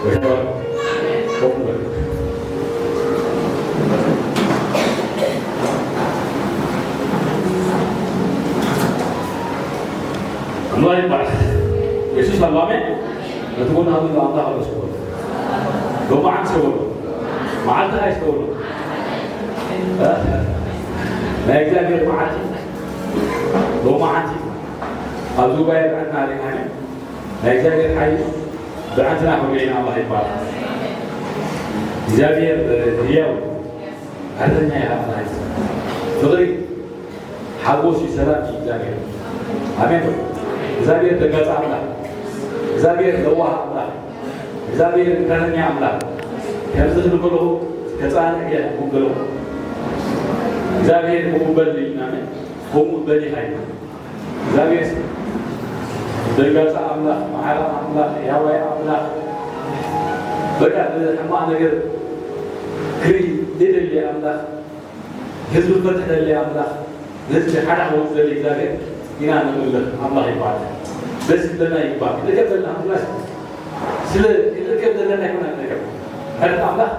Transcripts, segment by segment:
ኮፍ በል። ኣምላኽ ይባረክ። የሱስ ኣሎ፣ ኣሜን። ነቲ ጎንኻ ዘሎ ኣምላኽ ኣሎ፣ እስኪ በሎ። ሎማዓንቲ እስኪ በሎ። መዓልትኻ እስኪ በሎ። ናይ እግዚኣብሔር መዓልቲ ሎማዓንቲ ኣብዚ ጉባኤ ብዕና ኣለና፣ ኣሜን። ናይ እግዚኣብሔር ሓይሊ ብዕንትና ክብለና ኣምላኽ ይባረክ። እግዚኣብሔር ህያው እዩ። ዕረኛ እዩ ኣምላኽ። ፍቕሪ፣ ሓጎስ እዩ፣ ሰላም እዩ እግዚኣብሔር። ኣሜን። እግዚኣብሔር ደንጋጻ ኣምላኽ፣ እግዚኣብሔር ለዋህ ኣምላኽ፣ እግዚኣብሔር ምሕረተኛ ኣምላኽ። ከምዚ ክብል ከለኹ ከጻንዕ እየ ክብል ከለኹ፣ እግዚኣብሔር ከምኡ በል እዩ። ኣሜን። ከምኡ በል ኢኻ እዩ። እግዚኣብሔር ደንጋጻ ኣምላኽ፣ መሓሪ ኣምላኽ፣ ያዋይ ኣምላኽ፣ በቃ ንሕማቕ ነገር ክርኢ ዘይደሊ ኣምላኽ፣ ህዝቢ ክፈትሕ ደሊ ኣምላኽ፣ ንህዝቢ ሓደ ክወጽእ ደሊ እግዚኣብሔር ኢና ነምልኽ። ኣምላኽ ይባረክ። ደስ ይብለና ይባረክ። ንርከብ ዘለና ኣምላኽ ስለ ንርከብ ዘለና ይኹን ኣይንርከብ። ምሕረት ኣምላኽ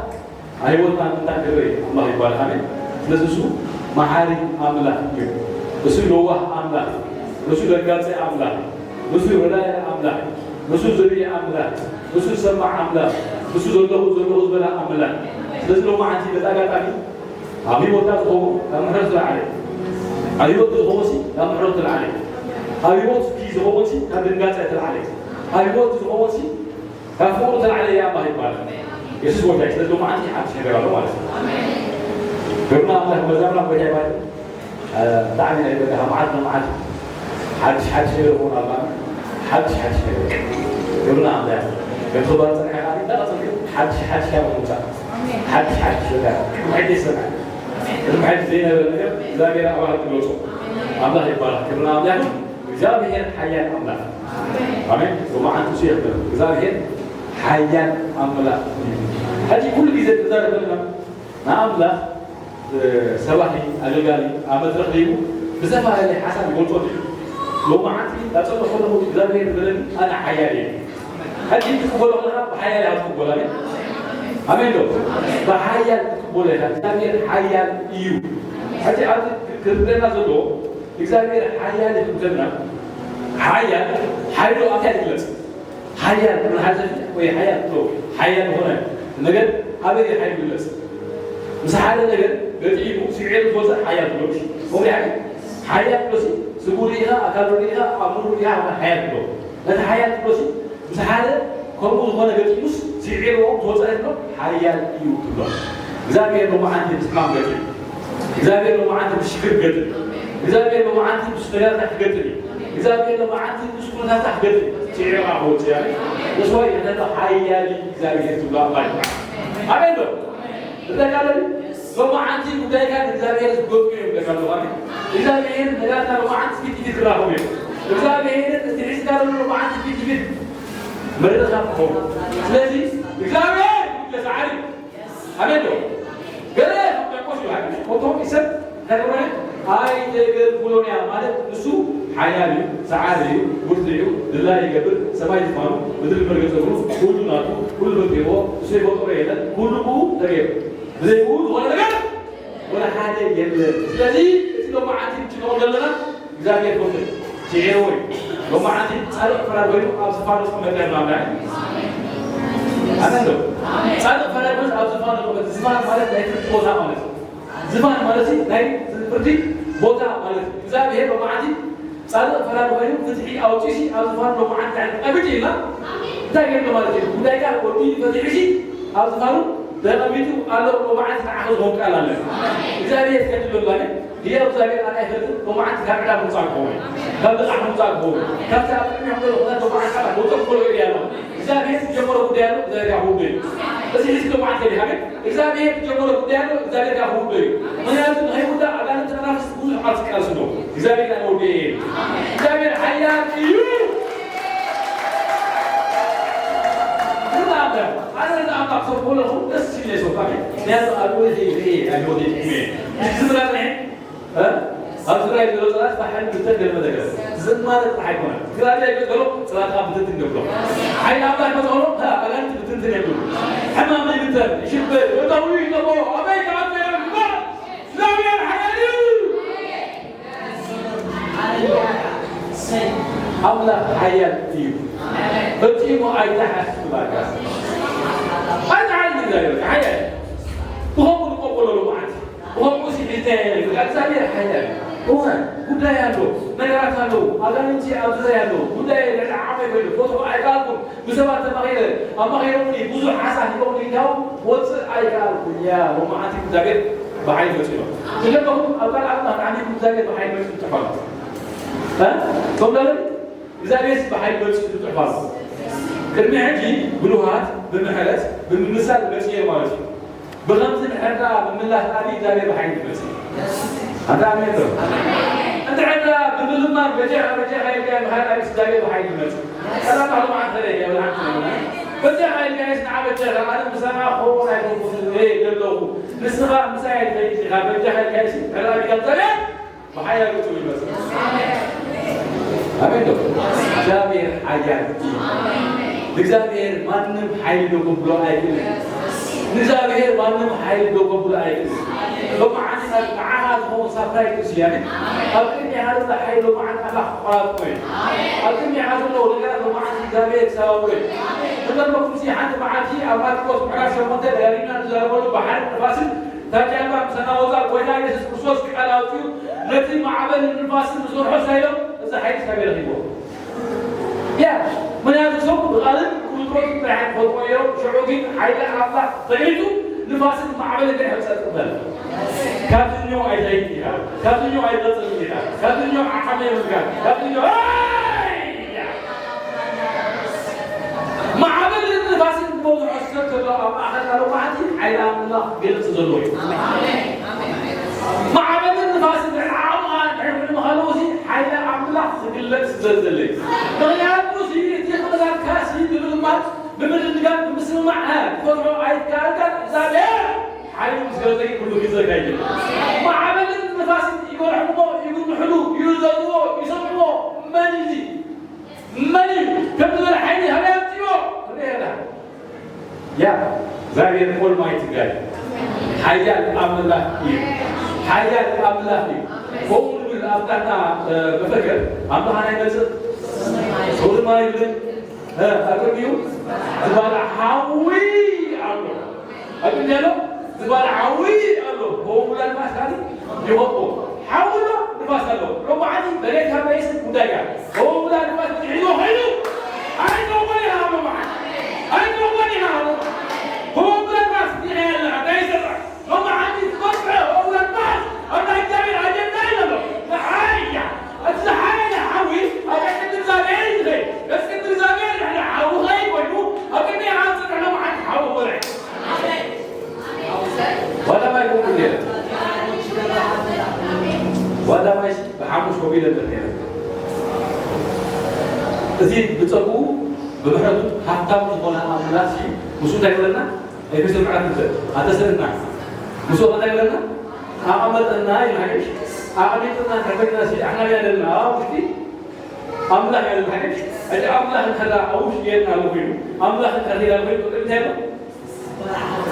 ኣብ ህይወትና ምእንታን ክርኢ ኣምላኽ ይባረክ። ኣሜን። ስለዚ እሱ መሓሪ ኣምላኽ እዩ። እሱ ለዋህ ኣምላኽ እዩ። እሱ ደንጋጺ ኣምላኽ እዩ። እሱ ረዳኢ ኣምላኽ እዩ። እሱ ዝርኢ ኣምላኽ እዩ። እሱ ዝሰማዕ ኣምላኽ እዩ። እሱ ዘለኹ ዘለኹ ዝበለ ኣምላኽ እዩ። ስለዚ ሎማዓንቲ በዚ ኣጋጣሚ ኣብ ህይወትና ዝኸውን ካብ ምሕረት ዝለዓለ እዩ። ኣብ ህይወት ዝኸውን ሲ ካብ ምሕረት ዝለዓለ እዩ። ኣብ ህይወት ዝኸውን ሲ ካብ ድንጋጸ ዝለዓለ እዩ። ኣብ ህይወት ዝኸውን ሲ ካብ ፍቕሩ ተላዕለ እያ እባ ይባል። የሱስ ጎይታ እዩ። ስለዚ ሎማዓንቲ ሓድሽ ነገር ኣሎ ማለት እዩ። ግርማ ኣምላኽ መዛምራን ጎይታ ይባል። እ፣ ብጣዕሚ ናይ በቃ ካብ መዓልቲ ናብ መዓልቲ ሓድሽ ሓድሽ ነገር ይኸውን ኣሎ። ሓድሽ ሓድሽ ነገር። ግርማ ኣምላኽ። ከም ክባር ጸኒሕካ ከኣ እንዳቐጸልካ ሓድሽ ሓድሽ ካብ ምውጻእ። ሓድሽ ሓድሽ በቃ። ቅድሚ ሕጂ ይሰምዕ። ቅድሚ ሕጂ ዘይነበረ ነገር እግዚኣብሔር ኣባላት ይገልጾ። ኣምላኽ ይባረኽ። ግርማ ኣምላኽ። እግዚኣብሔር ሓያል ኣምላኽ። ኣሜን። ሎማዓንቲ እሱ የኽብር። እግዚኣብሔር ሓያል ኣምላኽ እዩ። ሕጂ ኩሉ ግዜ ክዛረብ ከለና ንኣምላኽ፣ እ፣ ሰባኺ፣ ኣገልጋሊ ኣብ መድረኽ ደይቡ ብዝተፈላለየ ሓሳብ ይገልጾ እዩ። ሎማዓንቲ ዳጸሎ ከለኹ እግዚኣብሔር ዝበለኒ ኣነ ሓያል እየ። ሕጂ ትቅበሎ ከለኻ ብሓያል ኢኻ ትቅበሎ። ኣሜን። ኣሜን ዶ? ብሓያል ትቅበሎ ኢኻ። እግዚኣብሔር ሓያል እዩ። ሕጂ ኣብዚ ክርደና ዘለዎ እግዚኣብሔር ሓያል እዩ ክብለና፣ ሓያል ሓይሉ ኣብ እንታይ ይግለጽ? ሓያል ትብል ሓደ ሰብ ወይ ሓያል ትብሎ፣ ሓያል ዝኾነ ነገር ኣበይ እዩ ሓይሉ ይግለጽ? ምስ ሓደ ነገር ገጢሙ ስዒሩ ዝወፅእ ሓያል ትብሎ። ከምኡ ሓያል፣ ሓያል ትብሎ ሲ ስጉ ርኢኻ፣ ኣካሉ ርኢኻ፣ ኣእምሩ ርኢኻ ሓያል ትብሎ። ነቲ ሓያል ትብሎ ሲ ምስ ሓደ ከምኡ ዝኾነ ገጢሙስ ስዒርዎ ዝወፀ ትብሎ ሓያል እዩ ትብሎ። እግዚኣብሔር ሎማዓንቲ ምስ ሕማም ገጥም። እግዚኣብሔር ሎማዓንቲ ምስ ሽግር ገጥም። እግዚኣብሔር ሎማዓንቲ ምስ ተጋርታ ክገጥም እዩ። እግዚኣብሔር ሎማዓንቲ ምስ ኩነታታ ክገጥም እዩ። ስዒርካ ክወፅእ እያ። ንስዋ ይሕነና ሓያል እዩ እግዚኣብሔር ትብሎ ኣባይ። ኣሜን ዶ? እንታይ ቃል እዩ? ሎማዓንቲ ጉዳይካ ንእግዚኣብሔር ዝገጥሙ እዮም። ደካ ኣለኹ። ኣሜን። እግዚኣብሔር ነጋታ ሎማዓንቲ ፊት ንፊት ክራኸቡ እዮም። እግዚኣብሔር እቲ ሒዝካ ዘሎ ሎማዓንቲ ፊት ንፊት ምርኻብ ክኸውን። ስለዚ እግዚኣብሔር ይብለ ሰዓሪ። ኣሜን ዶ? ገለ ካብ ጨቆስ እዩ። ሃይማኖት ኮቶም ይሰብ ተግባራዊ ኣይተገልግሎን እያ ማለት ንሱ ሓያል እዩ፣ ሰዓሪ እዩ፣ ብርቱዕ እዩ፣ ድላይ ይገብር፣ ሰማይ ዝፋኑ፣ ምድሪ መርገጽ እግሩ፣ ኩሉ ናቱ፣ ኩሉ ፈጢርዎ፣ እሱ ይፈጥሮ የለን፣ ኩሉ ብኡ ተገይሩ። ብዘይ ብኡ ዝኾነ ነገር ወላ ሓደ የለን። ስለዚ እቲ ሎማዓንቲ ንጭነቆ ዘለና እግዚኣብሔር ፍርዱ ስዒርዎ እዩ። ሎማዓንቲ ጻድቕ ፈራድ ኮይኑ ኣብ ዝፋኑ ዝቕመጥ የለን። ኣምላኽ። ኣሜን ዶ? ጻድቕ ፈራድ ኮይኑ ኣብ ዝፋኑ ዝቕመጥ። ዝፋን ማለት ናይ ፍርዲ ቦታ ማለት እዩ። ዝፋን ማለት ናይ ፍርዲ ቦታ ማለት እዩ። እግዚኣብሔር ሎማዓንቲ ጻድቕ ፈራዲ ኮይኑ ፍትሒ ኣውጺኡሲ ኣብ ዝፋኑ ሎማዓንቲ ተቐሚጡ ኢልና እንታይ ገይሩ ማለት እዩ? ጉዳይካ ወዲ ፈቲሑሲ ኣብ ዝፋኑ ተቐሚጡ ኣሎ። ሎማዓንቲ ንዓኻ ዝኸውን ቃል ኣለ። እግዚኣብሔር ከድሎ ኣሎ። ኣሜን። ህያው እግዚኣብሔር ኣነ ኣይፈልጥን። ሎማዓንቲ ካብ ዕዳ ምውጻእ ክኸውን፣ ካብ ልቓሕ ምውጻእ ክኸውን፣ ካብቲ ኣብ ቅድሚኦም ዘሎ ኩነት ሎማዓንቲ ካብ መውጸእ ክኸሎ ይርኢ ኣሎ። እግዚኣብሔር ዝጀመሮ ጉዳይ ኣሎ፣ እግዚኣብሔር ክውዶ እዩ። እዚ ሒዝኪ ሎማዓንቲ ከይዲ። ኣሜን። እግዚኣብሔር ዝጀመሮ ጉዳይ ኣሎ፣ እግዚኣብሔር ክውዶ እዩ። ምኽንያቱ ንኸይውዳእ ኣጋንንቲ መናፍስቲ ብዙሕ ዓርሱ ቃልሲ ኣለዎ። እግዚኣብሔር ኣይወደየ እዩ። እግዚኣብሔር ሓያል እዩ። ግን ኣምላኽ፣ ኣነ ነዚ ኣምላኽ ሰብ ከለኹ ደስ ይብለ ሰብ። ኣሜን። ምኽንያቱ ኣብ ህይወተይ ርእየ፣ ኣብ ህይወተይ ጥዒመ። ዝምራ ጥዒመ። እ? ኣብ ትግራይ ዘሎ ጽላት ብሓይሊ ብተን ገለ መደገፍ። ዝማረ ጥራሕ ኣይኮነን። እግዚኣብሔር ይገዝኦ፣ ጽላትካ ብትንትን ገብሮ። ሓይሊ ኣምላኽ ይገዝኦ፣ እ፣ ኣጋንንቲ ብትንትን እዮም። ይሽበል፣ እተዊ ይጠቦ፣ ኣበይ ከኣበ ይረክባ? እግዚኣብሔር ሓያል እዩ። ኣምላኽ ሓያል እዩ። ፈጺሙ ኣይተሓስባካ። ኣይተሓስብ እግዚኣብሔር ሓያል። ብኸምኡ ንቆቆሎ መዓት። ብኸምኡ ሲ ሒዝናዮ ንብል። እግዚኣብሔር ሓያል እዩ። እወ፣ ጉዳይ ኣሎ። ነገራት ኣለዉ። ኣጋንንቲ ኣብ ዙርያ ኣለዉ። ጉዳይ ልዕሊ ዓቕመይ ኮይኑ፣ ክፈትሖ ኣይከኣልኩን። ብሰባት ተማኺረ፣ ኣማኺሮምኒ፣ ብዙሕ ዓሳ ሂቦምኒ፣ እንዲያው ክወፅእ ኣይከኣልኩን። ያ፣ ሎማዓንቲ እግዚኣብሔር ብሓይሊ መፂኡ። ዝገርመኹም፣ ኣብ ቃል ኣምላኽ ተዓሚኹም እግዚኣብሔር ብሓይሊ መፂኡ ትጽሕፉ ኣለኹም። እ? ከምኡ ዶ? እግዚኣብሔር ብሓይሊ መፂኡ ትጽሕፉ ኣለኹም። ቅድሚ ሕጂ ብልውሃት፣ ብምሕረት፣ ብምምሳል መፂኡ ማለት እዩ። ብኸምዚ ድሕር ደኣ ምምላስ ኣቢ እግዚኣብሔር ብሓይሊ ይመጽእ። ኣንታ ኣሜን ዶ? እንድሕር ደኣ ብምልማን በጃኻ፣ በጃኻ ኢልካ ምኻድ ኣቢ እግዚኣብሔር ብሓይሊ ይመጽእ። ሰላም ኣሉ መዓት ተለየ፣ ወላ ሓንቲ ተለየ። በጃኻ ኢልካ የስ ንዓ በጃኻ፣ ኣነ ምሳኻ ክኸውን ኣይኮንኩን፣ እየ ዘለኹ። ንስኻ ምሳይ ኣይትኸይድ ኢኻ፣ በጃኻ ኢልካ የስ ድሕር ኣቢ እግዚኣብሔር ብሓያሉ እቱ ይመስል። ኣሜን ዶ? እግዚኣብሔር ሓያል እዩ። ንእግዚኣብሔር ማንም ሓይሊ ዶ ከብሎ ኣይክእልን። ንእግዚኣብሔር ማንም ሓይሊ ዶ ከብሎ ኣይክእልን። ሎማዓንቲ ንዓኻ ዝኸውን ሳፕራይዝ እዩ። ኣሜን። ኣብ ቅድሚኻ ዘሎ ሓይሊ ሎማዓንቲ ኣምላኽ ክቆራርጦ እዩ። ኣብ ቅድሚኻ ዘለዉ ነገራት ሎማዓንቲ እግዚኣብሔር ክሰባብሮ እዩ። ንገርመኩም፣ እዚ ሓንቲ መዓልቲ ኣብ ማቴዎስ ምዕራፍ ሸሞንተ ደጋጊምና ንዛረበሉ ባሕርን ንፋስን እታ ጃልባ ምስ ኣናወጻ፣ ጐይታ የሱስ ክርስቶስ ቃል ኣውጺኡ፣ ነቲ ማዕበልን ንፋስን ዝሰርሖ እንታይ ኢሎም? እዚ ሓይሊ ካብ ረኺብዎ። ያ፣ ምኽንያቱ እሶም ብቓልን ብፍጥረትን ጥራሕ እዮም ዝፈልጥዎ ነይሮም። ሽዑ ግን ሓይሊ ኣምላኽ ተገሊጹ፣ ንፋስን ማዕበልን ድሕሪ ጸጥ በለ። ካብዚኛው ኣይትኸይድ ኢኻ፣ ካብዚኛው ኣይትቐጽልን ኢኻ፣ ካብዚኛው ዓቕሚ የብልካን፣ ካብዚኛው፣ ኣይ! ማዕበልን ንፋስን ዝበዝሖ ሰብ ዘሎ ኣብ ማእኸልና ሎማዓንቲ ሓይሊ ኣምላኽ ክገልጽ ዘለዎ እዩ። ማዕበልን ንፋስን ልዕሊ ዓቕምኻ እንድሕር ኮይኑ ምዃኑ እዚ ሓይሊ ኣምላኽ ክግለጽ ስለ ዝደለ እዩ። ምኽንያቱ እዚ እቲ ኩነታትካ እዚ ብምልማድ፣ ብምድንጋር፣ ብምስምማዕ፣ እ፣ ክትፈትሖ ኣይከኣልካን። እግዚኣብሔር ሓይሉ ምስ ገለጸ ኩሉ ክግዘካ እዩ። ማዕበልን ንፋስን ይገርሕዎ፣ ይጉንሕሉ፣ ይእዘዝዎ፣ ይሰምዕዎ። መን እዩ እዚ? መን እዩ? ከም ዝበለ ሓይሊ ሃበይ ኣምፅዎ። ያ፣ እግዚኣብሔር ኦልማይቲ ጋድ ሓያል ኣምላኽ እዩ። ሓያል ኣምላኽ እዩ። ከምኡ ንብል ኣብታና፣ እ፣ መፈክር ኣምላኽ ናይ መጽእ ሰው ድማ ይብልን፣ እ፣ ኣብ ቅድሚኡ ዝበልዕ ሓዊ ኣሎ። ኣብ ቅድሚ ኣሎ ዝበልዕ ሓዊ ኣሎ። ብወውላድ ማእሳኒ ይወቆ ሓዊ ኣሎ፣ ንፋስ ኣሎ። ሎማዓንቲ በሬታ በሬስን ጉዳይካ ብወውላድ ንፋስ ትሕዞ ኸይኑ ኣይተውቆን ኢኻ። ሎማዓንቲ ኣይተውቆን ኢኻ። ብወውላድ ማእሳኒ ኢኻ ያለኻ እንታይ ይሰርሕ? ሎማዓንቲ ትበጽሖ ወውላድ ማእስ ኣብ ናይ እግዚኣብሔር ኣጀንዳ እዩ ዘሎ። ንሓያ እቲ ዝሓየለ ሓዊ ኣብ ቅድሚ እግዚኣብሔር እዩ ዝኸይድ። በዚ ቅድሚ እግዚኣብሔር ንሕና ሓዊ ኸይድ ኮይኑ ኣብ ቅድሚ ይሓንጽ ንሕና መዓት ሓዊ ኾነ። ዋላ ማይ ኮንኩ እንዴ? ዋላ ማይ ብሓሙሽ ኮቢለ ነር ነይረ። እዚ ብጸጉኡ ብምሕረቱ ሃብታም ዝኾነ ኣምላኽ እዩ። ንሱ እንታይ ይብለና? ኤፌሶን ምዕራፍ ክልተ ኣተስእና። ንሱ እንታይ ይብለና? ኣቐመጠና ይብል ሓገሽ። ኣቐሚጥና እንድሕር ኮይንና ሲ ኣሕና ያለና ውሽጢ ኣምላኽ ያለና ሓገሽ። እቲ ኣምላኽ እንተላ ኣብ ውሽጢ የድና ኣሎ ኮይኑ፣ ኣምላኽ እንተላ ኣሎ ኮይኑ፣ እንታይ ኣሎ?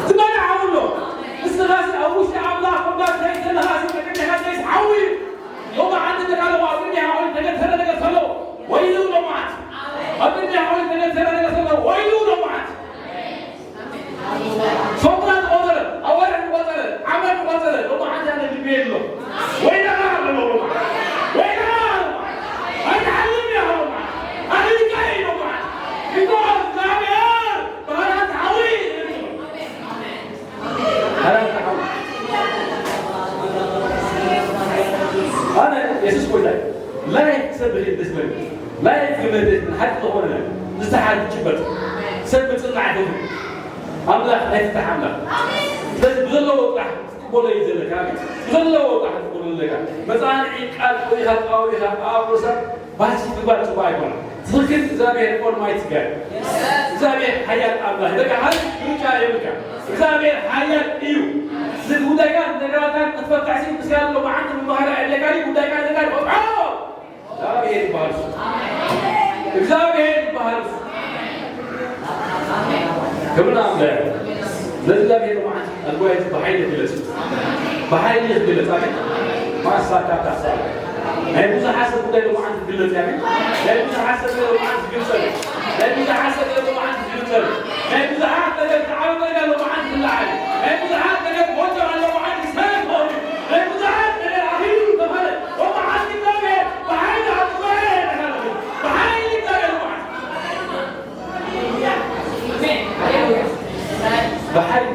ዝበልዕ ሓዊ ኣሎ። ንስኻ ሲ ኣብ ውሽጢ ኣምላኽ ኮንካ ትኸይድ ዘለኻ ሲ፣ መጨረሻ ዘይስ ሓዊ እዩ። ሎማዓንቲ ተቃለሙ፣ ኣብ ቅድሚ ሓዊ ተገተረ ነገር ዘሎ ወይሉ ሎማዓት። ኣብ ቅድሚ ሓዊ ተገተረ ነገር ዘሎ ወይሉ ሎማዓት። ሰሙናት ቆጸረ፣ ኣዋርሕ ቆጸረ፣ ዓመት ቆጸረ፣ ሎማዓንቲ ኣነ ልቢ የሎ። ወይለኻ ኣሎ ሎማዓት። ወይለኻ ሎማዓት። ኣይትሓልም ኢኻ ሎማዓት። ኣነ ልቢ የሎ ሎማዓት። ይጎ እግዚኣብሔር ባህራት ሓዊ። ኣራት ዓመት። ኣነ የሱስ ጎይታ እዩ። ላይፍ ክሰብኽ እዩ ደስ በለኒ። ላይፍ ክመልስ ሓቂ ዝኾነ ዝተሓል ጭበጥ ሰብ ምጽናዕ ኣይፈቱ። ኣምላኽ ናይ ፍታሕ ኣምላኽ። ስለዚ ብዘለዎ ጥራሕ ክትቅበሎ እዩ ዘለካ። ብዘለዎ ጥራሕ ክትቅበሎ ዘለካ። መጻንዒ ቃል ቆይኻ፣ ቃዊኻ፣ ኣብ ርእሳ ባሲ ምግባር ጽቡቕ ኣይኮነን። ትኽክል፣ እግዚኣብሔር ኦልማይቲ ጋድ። እግዚኣብሔር ሓያል ኣምላኽ። በቃ፣ ካልእ ምርጫ የብልካ። እግዚኣብሔር ሓያል እዩ። ንጉዳይካ፣ ነገራትካ ክትፈትሕ ሲ፣ ምስ ያለው መዓልቲ መመሃሪ ኣይድለካ ድዩ? ጉዳይካ፣ ነገርካ ፈትሖ። እግዚኣብሔር ይበሃል እሱ። እግዚኣብሔር ይበሃል እሱ። ክብር ንኣምላኽ። ነዚ እግዚኣብሔር ሎማዓንቲ ኣብ ጉባኤ ብሓይሊ ይግለጽ። ብሓይሊ ይግለጽ። ኣሜን። ማሳ ካታ ሳላ። ናይ ብዙሓት ሰብ ጉዳይ ሎማዓንቲ ይግለጽ። ኣሜን። ናይ ብዙሓት ሰብ ጉዳይ ሎማዓንቲ ይግለጽ። ናይ ብዙሓት ሰብ ጉዳይ ሎማዓንቲ ይግለጽ። ናይ ብዙሓት ነገር ተዓበጠ ነገር ሎማዓንቲ ይለዓል። ናይ ብዙሓት ነገር ወጥራ ሎማዓንቲ ይሰረቅ። ናይ ብዙሓት ነገር ኣኺሉ ተፈለ። ሎማዓንቲ እግዚኣብሔር ብሓይሊ ኣብ ጉባኤ ይተላለፍ። ብሓይሊ እግዚኣብሔር ሎማዓንቲ። ብሓይሊ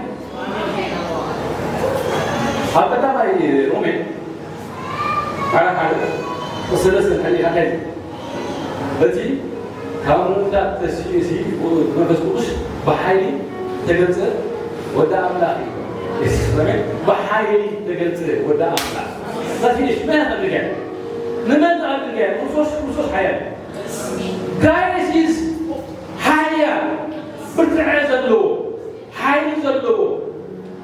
ኣብ ቀዳማይ ሮሜ ምዕራፍ ሓደ ሰለስተ እንታይ ኢኻ እንታይ እቲ ካብ ምዉታት ተሲኡ እዚ መንፈስ ቅዱስ ብሓይሊ ተገልጸ ወዲ ኣምላኽ እዩ። የሱስ ክርስቶስ ብሓይሊ ተገልጸ ወዲ ኣምላኽ። That's finished. መን ኣገልጋይ? ንመን ኣገልጋይ? ክርስቶስ፣ ክርስቶስ ሓያል። Christ is ሓያል፣ ብርትዐ ዘለዎ፣ ሓይሊ ዘለዎ፣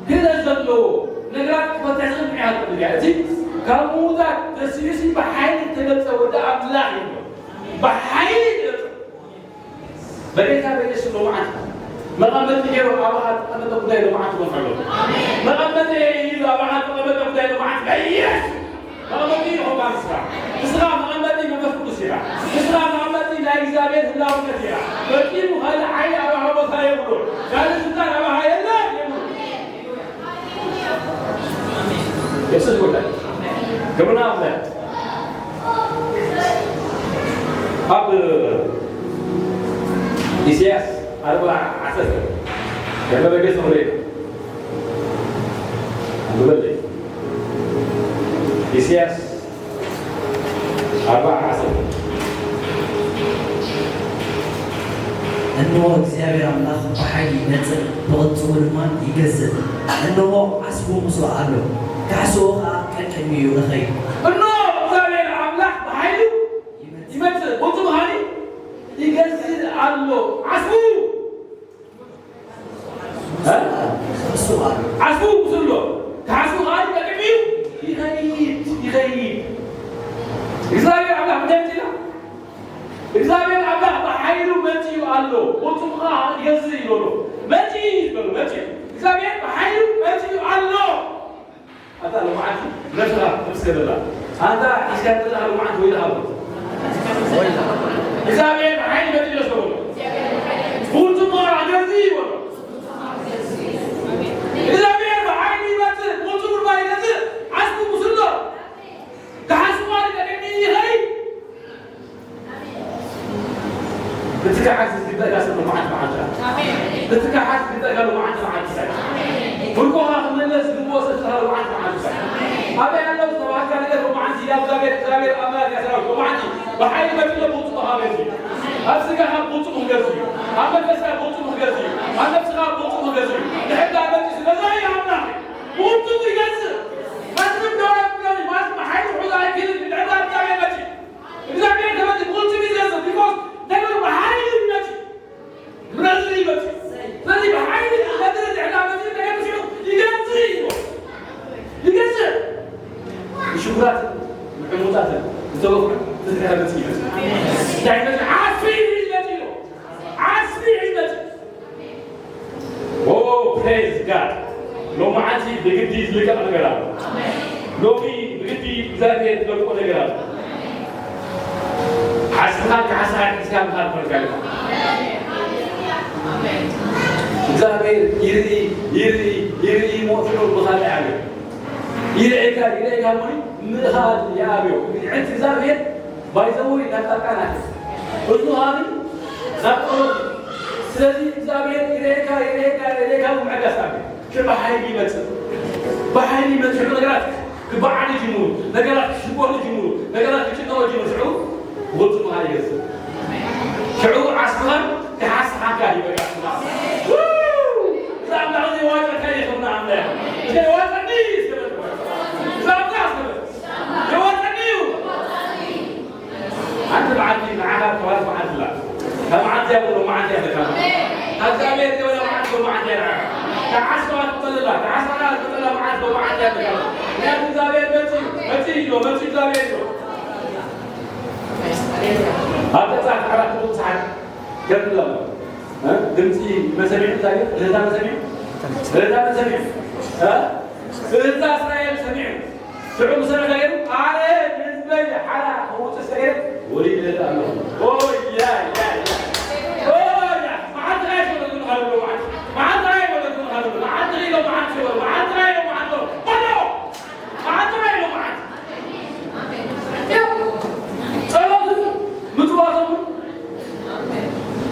ክእለት ዘለዎ፣ ነገራት ክፈትሕ ዝኽእል ምኽንያት እዩ። እዚ ካብ ምዉታት ተሲኡሲ ብሓይሊ እተገልጸ ወዲ ኣምላኽ እዩ። ብሓይሊ ይገልጸ። በጌታ በኢየሱስ ሎማዓንቲ መቐመጢ ገይሩ ኣባኻ ዝተቐመጠ ጉዳይ ሎማዓንቲ ክኾን ከሎ። መቐመጢ ኢሉ ኣባኻ ዝተቐመጠ ጉዳይ ሎማዓንቲ በኢየሱስ መቐመጢ የሆዋ ንስኻ። ንስኻ መቐመጢ መንፈስ ቅዱስ ኢኻ። ንስኻ መቐመጢ ናይ እግዚኣብሔር ህላውነት ኢኻ። ፈጺሙ ካልእ ሓይሊ ኣባኻ ቦታ የብሉን። ካልእ ስልጣን ኣባኻ የለን፣ የብሉን። የሱስ ጎይታ። ክብርና ኣምላኽ። ኣብ ኢሳያስ ኣርብዓ ዓሰርተ፣ ገለ በገጽ ንኽርኢ። ኣንብበለይ። ኢሳያስ ኣርብዓ ዓሰርተ። እንሆ፣ እግዚኣብሔር ኣምላኽ ብሓይሊ ይመጽእ፣ ብቕልጽሙ ድማ ይገዝእ። እንሆ፣ ዓስቡ ምስኡ ኣሎ፣ ካሕስኡ ኸኣ ቀቅድሚኡ ይኸይድ። እንሆ፣ እግዚኣብሔር ኣምላኽ ብሓይሉ ይመጽእ፣ ብቕልጽሙ ኸኣ ይገዝእ ኣሎ። ዓስቡ እ? ዓስቡ ኣሎ። ዓስቡ ኸኣ ቀቅድሚኡ ይኸይድ፣ ይኸይድ። እግዚኣብሔር ኣምላኽ እንታይ ይመጽእ ኢላ? እግዚኣብሔር ኣምላኽ ብሓይሉ መጺኡ ኣሎ። ብቕልጽሙ ኸኣ ይገዝእ ኢሉ ኣሎ። መጺኡ እዩ ዝበሎ፣ መጺኡ። እግዚኣብሔር ብሓይሉ መጺኡ ኣሎ። ኣታ ሎማዓንቲ ነፍስኻ ትምስገነላ። ኣንታ ሒዝካ ዘለኻ ሎማዓንቲ ወይልኻ በል። እግዚኣብሔር ብሓይሊ መጺኡ ስለ በሎ። ብቕልጽሙ ኸኣ ይገዝእ እዩ በሎ። እግዚኣብሔር ብሓይሊ ይመጽእ፣ ብቕልጽሙ ድማ ይገዝእ። ዓስቡ ምስኡ ኣሎ። ካሕስኡ ኸኣ ቀቅድሚኡ ይኸይድ። ክትከሓስ ዝግበእካ ሰብ ሎማዓንቲ መዓልቲ። ኣሜን። ክትከሓስ ዝግበእካ ሎማዓንቲ መዓልቲ። ኣሜን። ምርኮኻ ክምለስ ዝግብኦ ሰብ ስኻ ሎማዓንቲ መዓልቲ። ኣሜን። ኣበይ ኣለዉ ዝተባህልካ ነገር ሎማዓንቲ? ኢላ እግዚኣብሔር፣ እግዚኣብሔር ኣምላኽ እያ ሰራዊት። ሎማዓንቲ ብሓይሊ መጺኡ ኣሎ፣ ብቕልጽሙ ኸኣ ገዝኡ። ኣብ ስጋኻ ብቕልጽሙ ክገዝእ እዩ። ኣብ መንፈስካ ብቕልጽሙ ክገዝእ እዩ። ኣብ ነፍስኻ ብቕልጽሙ ክገዝእ እዩ። ድሕር ዳኣ መጺኡ ስለ ዘይ ኣምላኽ ብቕልጽሙ ይገዝእ። ማንም ደው ኣይብሎን። ማንም ብሓይሊ ክሕዞ ኣይክእልን። ድሕር ዳኣ እግዚኣብሔር መጺኡ። እግዚኣብሔር ተመልሲ ብቕልጽሙ ይገዝእ። ቢኮዝ ነገሩ ብሓይሊ ይመጽእ። ብረዝሪ ይመጽእ። ስለዚ ብሓይሊ ነገር ድሕር ዳኣ መጺኡ ነገር ምስኡ ይገዝእ እዩ። ይገዝእ። ንሽጉራትን ንዕሙታትን ዝተወፍዑ ፍትሒ መጺኡ ይመጽእ። እንታይ ይመጽእ? ዓስቢ ይመጽእ እዩ። ዓስቢ ይመጽእ። ኦ፣ ፕሬዝ ጋድ። ሎማዓንቲ ብግዲ ዝልቀቕ ነገር ኣሎ። ሎሚ ብግዲ እግዚኣብሔር ዝለቅቆ ነገር ኣሎ። ዓስብኻ ካሕስኻ ሒዝካ ምኻድ ፈርካ ኢኻ። እግዚኣብሔር ይርኢ፣ ይርኢ፣ ይርኢ፣ ሞት ሽዑ ብኻልእ ዓብዮ። ይርኤካ፣ ይርኤካ እሞ ምእኻል ይኣብዮ። ንዕንቲ እግዚኣብሔር ባይዘወይ ናብ ጻድቃናት እዝኑ ሃኒ ናብ ጸሎት። ስለዚ እግዚኣብሔር ይርኤካ፣ ይርኤካ፣ ይርኤካ ምዕጋስ ኣብ ሽዑ ብሓይሊ ይመጽእ። ብሓይሊ ይመጽእ። ሽዑ ነገራት ክበዓሉ ይጅምሩ። ነገራት ክሽበሩ ይጅምሩ። ነገራት ክጭነቑ ይጅምሩ። ሽዑ ብቕልጽሙ ይገዝእ። ሽዑ ዓስብኻን ካሕስኻን ይበቃ። ው! እዛ ኣምላኽ ዘይዋጠካ ይኹን ኣምላኽ። ዘይዋጠኒ ይስከበት። እዛ ኣምላኽ ይስከበት። ዘይዋጠኒ እዩ። ኣንቲ መዓልቲ ንዓኻ ተባህለት መዓልቲ ኣላ። እታ መዓልቲ እያ ብሎ መዓልቲ እያ ተካላ። እታ እግዚኣብሔር ዝበላ መዓልቲ ብሎ መዓልቲ እያ ንዓኻ። እታ ዓስባ ትቕበለላ፣ እታ ዓስባ ትቕበለላ መዓልቲ ብሎ መዓልቲ እያ ተካላ። ምኽንያቱ እግዚኣብሔር መጺኡ፣ መጺኡ እዩ፣ መጺኡ እግዚኣብሔር እዩ። ኣብ ገጻት ዓራት ቅዱስ ጸሓይ ገርግር ኣሎ። እ? ድምጺ መሰሚዑ እንታይ እዩ? እልልታ መሰሚዑ? እዛ ሰሚዑ፣ እ? እዛ እስራኤል ሰሚዑ። ሽዑ ምስ ሰምዐ እንታይ ገይሩ? ኣነ ንህዝበይ ሓራ ክውፅእ ስለ ገይረ ወሊደ ኣለኹ። ኦያ፣ ያ፣ ያ። ኦያ፣ መዓልቲ ናይ ሸወለ ዝብሉ ካሉ፣ መዓልቲ፣ መዓልቲ ናይ ሸወለ ዝብሉ ካሉ፣ መዓልቲ ኢሎ፣ መዓልቲ ሸወለ፣ መዓልቲ ናይ ኢሎ፣ መዓልቲ ሸወለ። በሎ! መዓልቲ ናይ ኢሎ፣ መዓልቲ። ጸሎትን ምጽዋቶም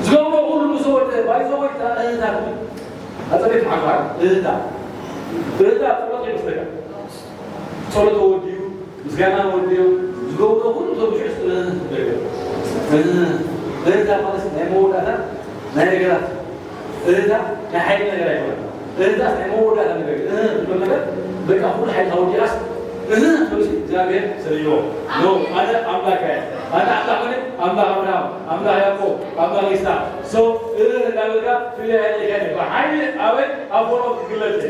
ዝገብሮ ኩሉ ምስ ወደ ባይዘወይ እህታት ኣጸቤት ዓፋር እህታ እህታ ጸሎት ይመስለካ። ጸሎት ወዲኡ፣ ምስጋና ወዲኡ፣ ዝገብሮ ኩሉ ተብሽዑ ስለ ነገር። እህታ ማለት ናይ መወዳእታ ናይ ነገራት እህታ ናይ ሓይሊ ነገር ኣይኮነን። እህታ ናይ መወዳእታ ነገር እዩ። እህ ትብል ነገር በቃ ኩሉ ሓይሊ ኣወዲኣስ እህ ትብል እግዚኣብሔር ሰልይዎ። ኖ፣ ኣነ ኣምላክ እየ። ኣነ ኣምላክ እየ። ኣምላክ ኣብርሃም፣ ኣምላክ ያዕቆብ፣ ኣምላክ ይስሐቅ። ሶ እህ እንዳበልካ ትብያ ያለካ ብሓይሊ ኣበይ ኣፎሮ ትግለጽ።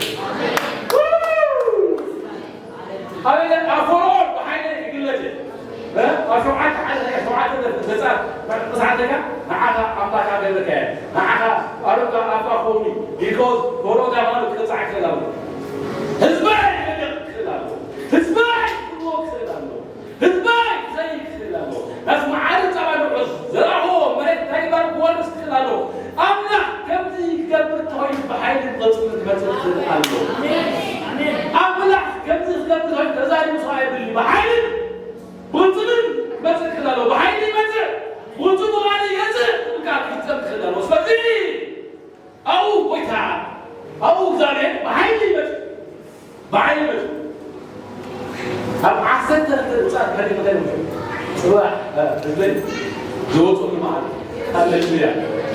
ኣበይ ኣፎሮ ብሓይሊ ትግለጽ። እ? ኣብ ሸውዓተ ሓደ፣ ሸውዓተ ገጻት ክሳዕ ንዓኻ ኣምላኽ ኣገበርካዮ። ንዓኻ ኣሮንካ ኣባ ኾኒ፣ because ፈርዖን እንታይ ማለት ክቕጻዕ ይኽእል ኣሎ። ህዝበይ ክኽእል ኣሎ። ህዝበይ ክብሎ ክኽእል ኣሎ። ህዝበይ ክዘይ ክኽእል ኣሎ። ናስ መዓርን ጸባን ንዑስ ዘራእዎ መሬት እንታይ ግባር ክወርስ ክኽእል ኣሎ። ኣምላኽ ከምዚ ክገብር እንተኾይኑ ብሓይሊ ብቕልጽምን ክመጽእ ክኽእል ኣሎ። ኣምላኽ ከምዚ ክገብር እንተኾይኑ ተዛሪቡ ሰው ኣይብልን። ብሓይልን ብቕልጽምን ክመጽእ ክኽእል ኣለዎ። ብሓይሊ ይመጽእ፣ ብቕልጽም ብቓል ይገዝእ፣ ብቃል ክፍጸም ክኽእል ኣለዎ። ስለዚ ኣብኡ ጎይታ፣ ኣብኡ እግዚኣብሔር ብሓይሊ ይመጽእ፣ ብሓይሊ ይመጽእ። ኣብ ዓሰርተ ክልተ ብጻት ከሊእ እንታይ ይመጽእ? ጽባሕ፣ እ፣ ህዝበይ ዝወጸሉ መዓልቲ። ሃሌሉያ።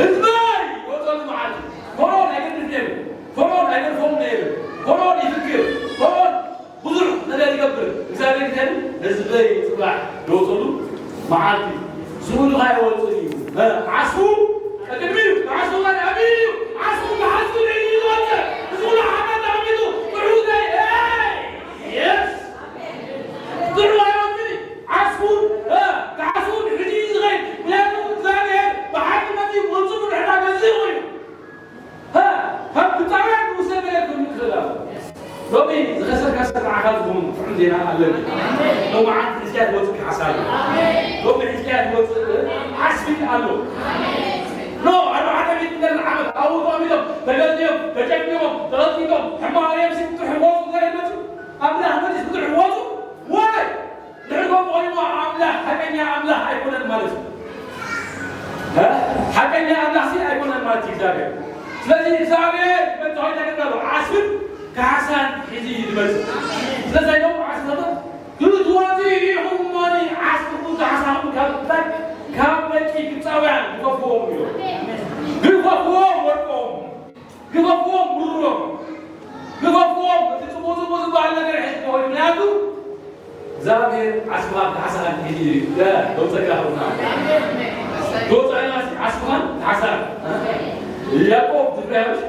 ህዝበይ ዝወጸሉ መዓልቲ። ፈርዖን ኣይገድፍን እዩ። ፈርዖን ኣይገድፎም ነይሩ። ፈርዖን ይፍክር። ፈርዖን ብዙሕ ነገር ይገብር። እግዚኣብሔር ግን ህዝበይ ጽባሕ ዝወጸሉ መዓልቲ ስእሉ ኣይወጽእ እዩ። እ፣ ዓስቡ ቅድሚ እዩ። ዓስቡ ማለት ኣበይ እዩ? ዓስቡ ብሓስቡ ልዕሊ እዩ ዝወጽእ። እዚ ኩሉ ሓመድ ተቐሚጡ ብሕውዘይ፣ ኤይ! የስ! ብሕው ኣይወጽእን እዩ። ዓስቡ፣ እ፣ ዓስቡ ሕጂ እዩ ዝኸይድ። ምክንያቱ እግዚኣብሔር ብሓቂ መጺኡ ወጽኡ ንሕና ገዚኡ እዩ። ሃ፣ ካብ ግብፃውያን ንጉሰ መሬት ክህሉ ይኽእል ኣሎ። ሎሚ ዝኸሰርካ ሰብ ንዓኻ ዝኸውን ጥዑም ዜና ኣለኒ። ሎሚ ዓንዲ ሕዝቅያ ትወፅእ ካሕሳ ኣሎ። ሎሚ ሕዝቅያ ትወፅእ ዓስቢ ኣሎ። ኖ፣ ኣርባዕተ ሚእቲ ሚልዮን ዓመት ኣብኡ ተቐሚጦም፣ ተገዚኦም፣ ተጨፍሊቖም፣ ተቐጥቂጦም፣ ሕማቕ እዮም ሲም ጥርሑ ክወፁ እንታይ ይመፁ? ኣምላኽ መሊስ ጥርሑ ክወፁ? ዋይ! ድሕሪ ከምኡ ኮይኑ ኣምላኽ፣ ሓቀኛ ኣምላኽ ኣይኮነን ማለት እዩ። እ? ሓቀኛ ኣምላኽ ሲ ኣይኮነን ማለት እዩ እግዚኣብሔር። ስለዚ እግዚኣብሔር መጥቶ እንታይ ገይሩ ኣሎ? ዓስብን ካሕሳን ሒዙ እዩ ዝመጽእ። ስለዚ ኢሎም ዓስቢ ክትወጽኡ ኢኹም እሞኒ ዓስብኹም ካሕሳኹም ካብ እንታይ? ካብ ደቂ ግብፃውያን ግፈፍዎም እዩ። ግፈፍዎም ወርቆም። ግፈፍዎም ብሩሮም፣ ግፈፍዎም እቲ ጽቡቕ ጽቡቕ ዝበሃል ነገር ሒዝኩም። ምኽንያቱ እግዚኣብሔር ዓስብኻን ካሕሳኻን ሒዙ እዩ። እ፣ ደው ጸጋ ኹና። ደው ጸጋ ዓስብኻን ካሕሳን። ያዕቆብ ትፍርያምሽ፣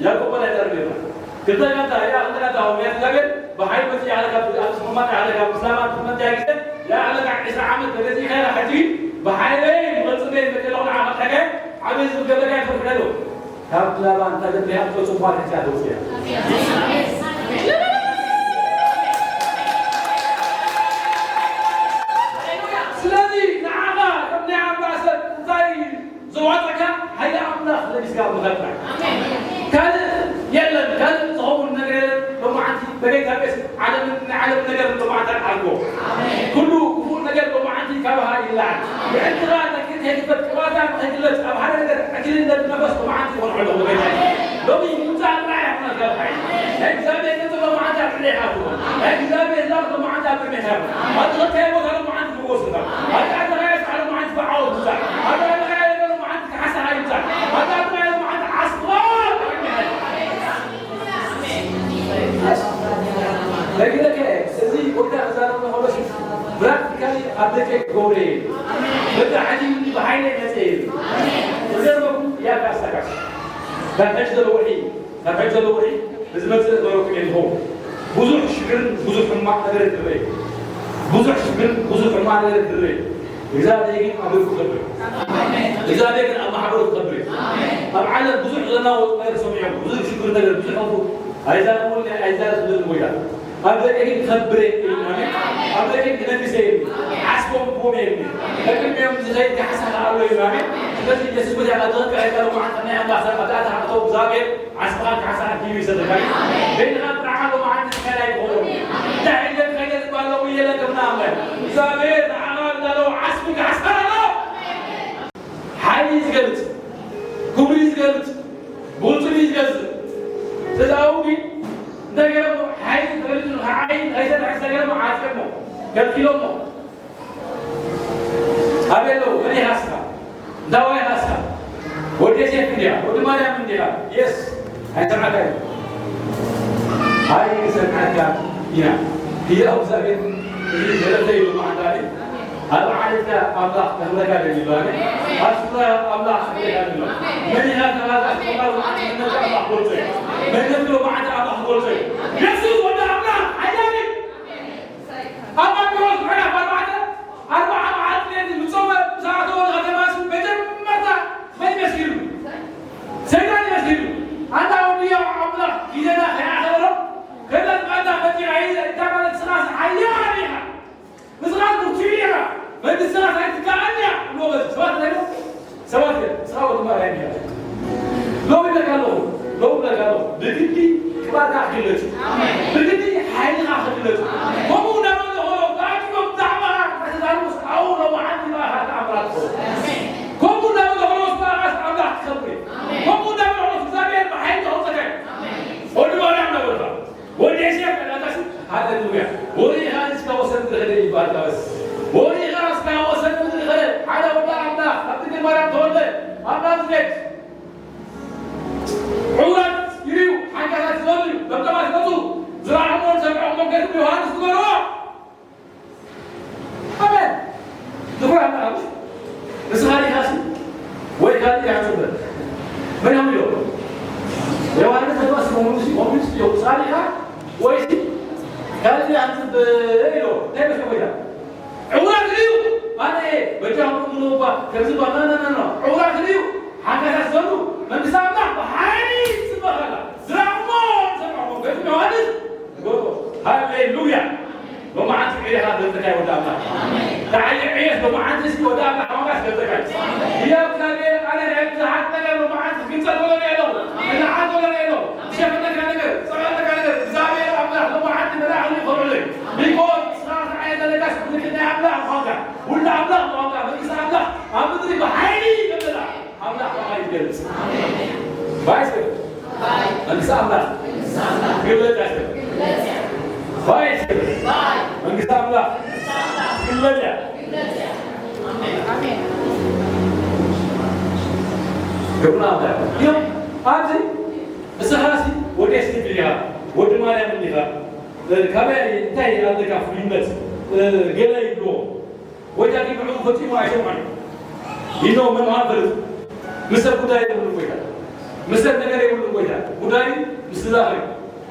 ያዕቆብ በላይ ጠርቤታ። ክልተ ጋንታ፣ ያ ክልተ ጋንታ፣ ምኽንያቱ እግዚኣብሔር ብሓይሊ መጺእ ያዕለካ፣ ኣብ ስማማት ያዕለካ፣ ምስላማት ትመንት ያግዘ፣ ያዕለካ ዕስራ ዓመት ተገዚእካ ኢኻ፣ ሕጂ ብሓይለይ ብቕልጽመይ መጺእ ኣለኹ ንዓኻ፣ እንታይ ዓበይ ዝብል ገበርካ ይፈርድ ኣሎ። ካብ ላባ እንታይ ገበርካ? ጽቡቕ ሕዝያ ተውጽያ። ስለዚ ንዓኻ ከም ናይ ኣምባሰል እንታይ ዘዋፀካ? ሃየ ኣምላኽ ለቢስካ ምኸድካ። ካልእ የለን፣ ካልእ ዝኸውን ነገር የለን። ሎማዓንቲ በጌታ ቤት ዓለምን ናይ ዓለም ነገር ሎማዓንቲ ኣልጎ። ኩሉ ክፉእ ነገር ሎማዓንቲ ካባኻ ይለዓል። የዕልትኻ ተክል ከይትፈት ቅባታ ከይትለጽ ኣብ ሓደ ነገር ዕድልን ነብስ ሎማዓንቲ ይኾን ኣሎ በጌታ። ሎሚ ምምጻእ ጥራይ ኣይኮነን ካልእ። ናይ እግዚኣብሔር ገንዘብ ሎማዓንቲ ኣብ ቅድሜኻ ትኹን። ናይ እግዚኣብሔር ላብ ሎማዓንቲ ኣብ ቅድሜኻ ይኹን። ኣብ ዝኸድካዮ ቦታ ሎማዓንቲ ትፈወስ ኢኻ። ኣብ ዝኣተኻዮ ስራሕ ሎማዓንቲ ብዓወት ትውጻእ። ኣብ ዝኣተኻዮ ነገር ሎማዓንቲ ካሕሳኻ ይውጻእ። ኣብ ዝኣተኻዮ ሎማዓንቲ ዓስብኻ ኣብ ቅድሜኻ ይኹን። ነጊረካ እየ። እዚ ጎይታ ክዛረብ ከሎ ፕራክቲካሊ ኣብ ደቀይ ክገብሮ እየ። በቃ ሕጂ ብሓይለይ መጸ እየ። ዝገርመኩም ያካ ኣስታካሽ። ካብ ሕጂ ዘሎ ወርሒ፣ ካብ ሕጂ ዘሎ ወርሒ ንዝመጽእ ነበረኩም እየ ዝኸውን። ብዙሕ ሽግርን ብዙሕ ሕማቕ ነገር ትርኢ። ብዙሕ ሽግርን ብዙሕ ሕማቕ ነገር ትርኢ። እግዚኣብሔር ግን ኣብ ደቁ ክኸብር እዩ። እግዚኣብሔር ግን ኣብ ማሕበሩ ክኸብር እዩ። ኣብ ዓለም ብዙሕ ዘናውጽ ነገር ሰሚዖም፣ ብዙሕ ሽግር ነገር፣ ብዙሕ ክፉእ ኣይዛረቡን ኣይዛረቡን ጎይታ። ኣብ ደቀይ ግን ክኸብር እየ ኢሉ፣ ኣሜን። ኣብ ደቀይ ግን ክነግስ እየ ኢሉ፣ ዓስቦም ክቦም እየ ኢሉ፣ ከቅድሚኦም ዝኸይድ ካሕሳ ከኣ ኣሎ ኢሉ፣ ኣሜን። ስለዚ የሱስ ጎይታ ካብ ዝኸፍእ ኣይከኣሎ መዓልቲ ናይ ኣምላኽ ሰብ ኣተኣታ ሃብቶ እግዚኣብሔር ዓስብኻ ካሕሳ ኣኪቡ ይሰደካ። በይንኻ ጥራሕ ኣሎ መዓልቲ ዝኸይድ ኣይትኸውን። እንታይ ዓይነት ከይደ ዝበሃል ሎሚ የለን ከምና ኣምላኽ። እግዚኣብሔር ንዓኻ እንዳለው ዓስቢ ካሕሳ ኣሎ። ሓይሊ እዩ ዝገልጽ፣ ክብሪ እዩ ዝገልጽ፣ ብቕልጽም እዩ ዝገዝእ። ስለዚ ኣብኡ ግን እንታይ ገይሮሞ? ሓይሊ ተፈሊጡ ንኸዓይን ከይሰርሕ እንታይ ገይሮሞ? ዓጽዮሞ፣ ከልኪሎሞ። ኣበይ ኣለዉ? መን ኢኻ እስኻ? እንታይ ኢኻ እስኻ? ወዲ ዮሴፍ እንዲኻ? ወዲ ማርያም እንዲኻ? የስ፣ ኣይሰምዓካን እዩ። ኣይንሰምዓካ ኢና። ህያው እግዚኣብሔር እዚ ገለተ ኢሉ መዓልታ እዩ። ኣብ ዓለምካ ኣምላኽ ከኽብረካ ደሊሉ፣ ኣሜን። ኣብ ስፍራ ኣምላኽ ከኽብረካ ደሊሉ። መን ኢኻ ተባዛ ስፍራ መዓልቲ መንነት ኣምላኽ ክገልጾ እዩ። መንነት ሎ መዓልቲ ኣምላኽ ክገልጾ እዩ። የሱስ ወዲ ኣምላኽ ሓያል እዩ። ኣብ ማቴዎስ ምዕራፍ ኣርባዕተ፣ ኣርብዓ መዓልቲ ሌሊት ዝጾመ ምስ ኣተወ ንኸተማ መጀመርታ መን መስኪሩ? ሰይጣን ይመስል እዩ። ኣንታ ወዲ ኣምላኽ ግዜና ከይኣኸበሮ፣ ከይተጥምቐና መጺኻ ኢለ፣ እንታይ ማለት ንስኻስ ሓያል ኢኻ፣ ንስኻስ ብርቱዕ ኢኻ፣ መንግስትኻስ ኣይትከኣልን እያ ብሎ በዚ ሰባት እንታይ ኢሎም? ሰባት እዮም። ንስኻ ወዲ ማርያም ኢኻ። ሎሚ እብለካ ኣለኹ፣ ሎሚ እብለካ ኣለኹ፣ ብግዲ ቅባልካ ክግለጽ እዩ። ብግዲ ሓይልኻ ክግለጽ እዩ። ከምኡ እናበለ ከሎ፣ ተኣኪቦም ብዛዕባኻ ክተዛረቡስ ኣብኡ ሎማዓንቲ ብኣኻ ተኣምራት ክኸውን። ከምኡ እናበለ ከሎ፣ ብኣኻስ ኣምላኽ ክኸብር እዩ። ከምኡ እናበለ ከሎ፣ እግዚኣብሔር ብሓይሊ ከውፀካ እዩ። ወዲ ማርያም እናበልካ፣ ወዲ ዮሴፍ እናበልካስ፣ ሃሌሉያ። ወሪኻ እስካ ወሰን ምድሪ ኸደ ይባል ካበስ። ወሪኻ እስካ ወሰን ምድሪ ኸደ፣ ሓደ ወዲ ኣምላኽ፣ ካብ ድንግል ማርያም ተወልደ፣ ኣብ ናዝሬት። ዕውራት ይርእዩ፣ ሓንካሳት ይዘሉ፣ ለምለማት ይመጹ፣ ዝረኣኹዎ ዝሰምዑ መንገዲ ዮሃንስ ዝበልዎ። ኣሜን። ዝኹራ ኣምላኽ ንስኻ ዲኻሲ ወይ ካልእ ኢኻ ትጽበ? መን እዮም ኢሎም? ዮሃንስ ተስፋ ስምዖን ሙሴ፣ ዮሃንስ እዮም። ንስኻ ዲኻ ወይሲ ካልእ ኢኻ ትጽበ ኢሎ። እንታይ መስሎ ኮይና? ዕውራት እዩ። ኣነ እየ በጃኹም እምኑ እኳ ከምዚ እኳ፣ ና፣ ና፣ ና፣ ና። ዕውራት እዩ። ሓንካሳት ዘሉ መንግስቲ ኣምላኽ ብሓይሊ ትጽበ ከላ። ዝረኣኹዎ ዝሰምዑ መንገዲ ዮሃንስ ሃሌሉያ። ሎማዓንቲ ዕየኻ ገልጠካ ወዲ ኣምላኽ። ተዓየ ዕየት ሎማዓንቲ እስኪ ወዲ ኣምላኽ ዋጋ ስገልጠካ። ህያው እግዚኣብሔር ኣነ ናይ ብዙሓት ነገር ሎማዓንቲ ክግንጸል ወለደ የለው። ክልዓል ወለደ የለው። ዝሸፈነካ ነገር፣ ዝጸቐጠካ ነገር፣ እግዚኣብሔር ኣምላኽ ሎማዓንቲ መልኣኽ ይኸውዕለይ። ቢኮዝ ንስኻ ዝዓየ ዘለካ ምልክት ናይ ኣምላኽ ምዃንካ፣ ውሉድ ኣምላኽ ምዃንካ፣ መንግስቲ ኣምላኽ ኣብ ምድሪ ብሓይሊ ይመለላ። ኣምላኽ ብሓይሊ ይገልጽ። ባይ እስከ። መንግስቲ ኣምላኽ ክግለጽ እያ። ባይ እስከ። መንግስቲ ኣምላኽ ክግለጽ እያ። ግብርና ኣምላኽ እዮም። ኣብዚ ንስኻሲ ወዲ ዮሴፍ እንዲኻ፣ ወዲ ማርያም እንዲኻ፣ እ፣ ካበይ እንታይ ኣለካ ፍሉይነት፣ እ፣ ገለ ይብልዎ። ጎይታ ግን ንዕኡ ፈጺሙ ኣይሰምዖን እዩ። ይኖ መምሃር ፈልጥ። ምስ ሰብ ጉዳይ የብሉን ጎይታ። ምስ ሰብ ነገር የብሉን ጎይታ። ጉዳዩ ምስ ዝዛኸር እዩ።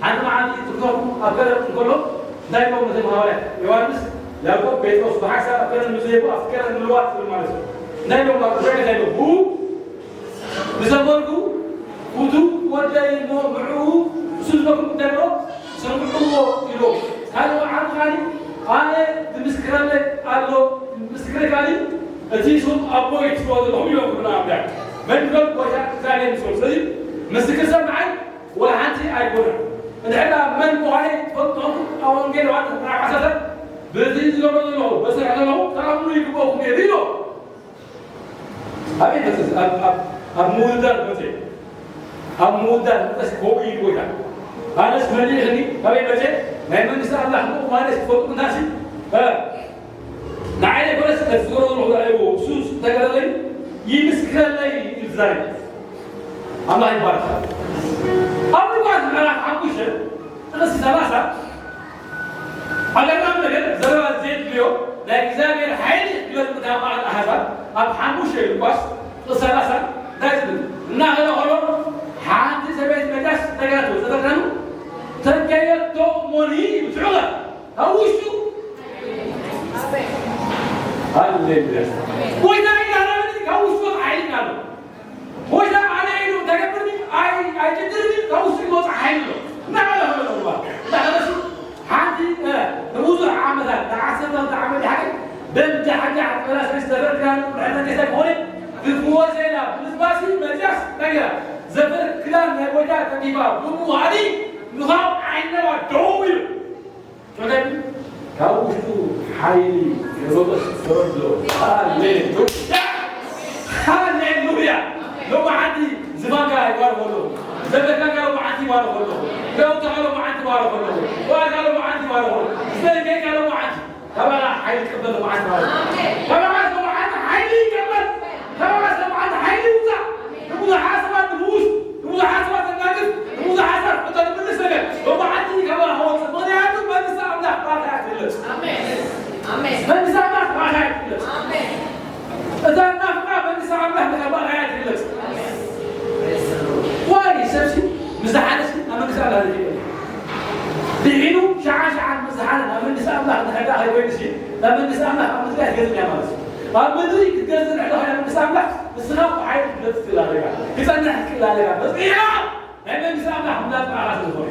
ሓንቲ መዓልቲ ትርተኹ ኣብ ከረን እንከሎ እንታይ ኢሎም ነቶም ሃዋርያት? ዮሃንስ፣ ያዕቆብ፣ ጴጥሮስ ብሓሳብ ኣብ ከረን ምስ ዘይብኡ ኣብቲ ከረን ምልዋጥ ዝብል ማለት እዩ። እንታይ ኢሎም? ኣብ ጉዳይ እንታይ ኢሎም? ብኡ ንሰፈርኩ ውቱ ወደይ እሞ ምዕኡ እሱ ዝበኩም እንታይ ብሎ ስምዕዎ ኢሎ። ካልእ መዓልቲ ካሊ ኣነ ዝምስክረለይ ኣሎ፣ ምስክረ ካሊ እቲ ስም ኣቦይ ትስምዕዎ ዘለኹም ኢሎም ክብሉ ኣምላኽ። መንፈስ ጎይታ እግዚኣብሔር ምስሉ። ስለዚ ምስክር ሰብ ንዓይ ወላ ሓንቲ ኣይኮነን። እንድሕር ደኣ መን ምዃነይ ትፈልጡ ተኾንኩም ኣብ ወንጌል ዮሃንስ ምዕራፍ ዓሰርተ በዚ ዝገብሮ ዘለኹ፣ በስራሕ ዘለኹ ተኣምኑ ይግበኩም ነይሩ ኢሎ። ኣበይ መጸ? ኣብ፣ ኣብ፣ ኣብ ምውዳድ መጸ። ኣብ ምውዳድ መጸ ከምኡ ኢሉ ጎይታ። ኣነስ መሊእኽኒ፣ ካበይ መጸ? ናይ መንግስቲ ኣምላኽ ምእማነስ ትፈልጡ ምንታሲ? እ፣ ንዓይ ዘይኮነስ፣ ነቲ ዝገበርዎ ረኣይዎ፣ እሱ ዝተገረለይ ይምስክረለይ እዩ ዝዛረብ። ኣምላኽ ይባረኽ። ኣብ ሉቃስ ምዕራፍ ሓሙሽተ ጥቕሲ ሰላሳ ኣገራሚ ነገር ዘረባ ዘየድልዮ ናይ እግዚኣብሔር ሓይሊ ክግለጽ ምእንቲ ኣብ ማእከል ኣሕዛብ ኣብ ሓሙሽተ ሉቃስ ጥቕሲ ሰላሳ እንታይ ዝብል እናኸደ ከሎ ሓንቲ ሰበይቲ መጃስ ነገራቶ ዘተካኑ ተንከየቶ እሞኒ ብትዑቐ ኣብ ውሽጡ ሃሌሉያ። ጎይታ ኣይዛረብን እዩ፣ ካብ ውሽጡ ወጽእ ሓይሊ ኣሎ። ጎይታ ኣነ ኢሉ ተገብርኒ ኣይ-፣ ኣይጭድርን እዩ፣ ካብ ውሽጡ ይወጽእ ሓይሊ ኣሎ። እናበለ ከሎ ነው። እናበለ እሱ ሓንቲ፣ እ፣ ንብዙሕ ዓመታት፣ ንዓሰርተ ክልተ ዓመት ይሓግዝ፣ ደም ጃሕጃሕ ዝበላ ሰለስተ ዘፈር ክዳን ብሕልፈት ጌታ ይኾነ፣ ክፍወሰ ኢላ ብምዝባሲ መጽያስ እንታይ ገይራ? ዘፈር ክዳን ናይ ጎይታ ተንኪፋ ብምውሃዲ፣ ንኻብ ዓይነባ ደው ኢሉ። ጮኸ፣ ካብ ውሽጡ ሓይሊ ሄሮድስ ተወልዶ። ሃሌሉያ! ሃሌሉያ! ሎማዓንቲ ዝፋንካ ይባርኾ ኣለኹ። ዘመድካካ ሎማዓንቲ ይባርኾ ኣለኹ። ደውታኻ ሎማዓንቲ ይባርኾ ኣለኹ። ዋዕካ ሎማዓንቲ ይባርኾ። ዝደልከይካ ሎማዓንቲ። ካባኻ ሓይሊ ይቀበል ሎማዓንቲ ይባርኾ። ካባኻ ሎማዓንቲ ሓይሊ ይቀበል። ካባኻ ሎማዓንቲ ሓይሊ ይውፃእ። ንብዙሓት ሰባት ንፍውስ፣ ንብዙሓት ሰባት ነናግፍ፣ ንብዙሓት ሰባት ፍቕሪ ንምልስ ነገር ሎማዓንቲ ካባኻ ክወፅእ። ምኽንያቱ መንግስቲ ኣምላኽ ባርካ እያ ትግለፅ። ኣሜን። ኣሜን። መንግስቲ ኣምላኽ ባርካ እያ ትግለፅ። ኣሜን። እዛ ናፍቃ መንግስቲ ኣምላኽ ንካ ባርካ እያ ትግለፅ። ኣሜን። ዋይ ሰብሲ ምስ ዝሓለስ ናብ መንግስቲ ኣምላኽ ዘይትግለፅ። ድሒሩ ሸዓ ሸዓ ምስ ዝሓለ ናብ መንግስቲ ኣምላኽ ንሕጋ ከይኮይንሲ ናብ መንግስቲ ኣምላኽ ኣብ ምድሪ ኣይትገዝእን እያ ማለት እዩ። ኣብ ምድሪ ክትገዝእ ንሕዶ ኮይና መንግስቲ ኣምላኽ ንስኻ ብሓይሊ ክትገዝእ ትኽእል ኣለካ። ክጸንሕ ትኽእል ኣለካ። በዚሕኻ ናይ መንግስቲ ኣምላኽ ምላጥ መዓላት ዝኾነ።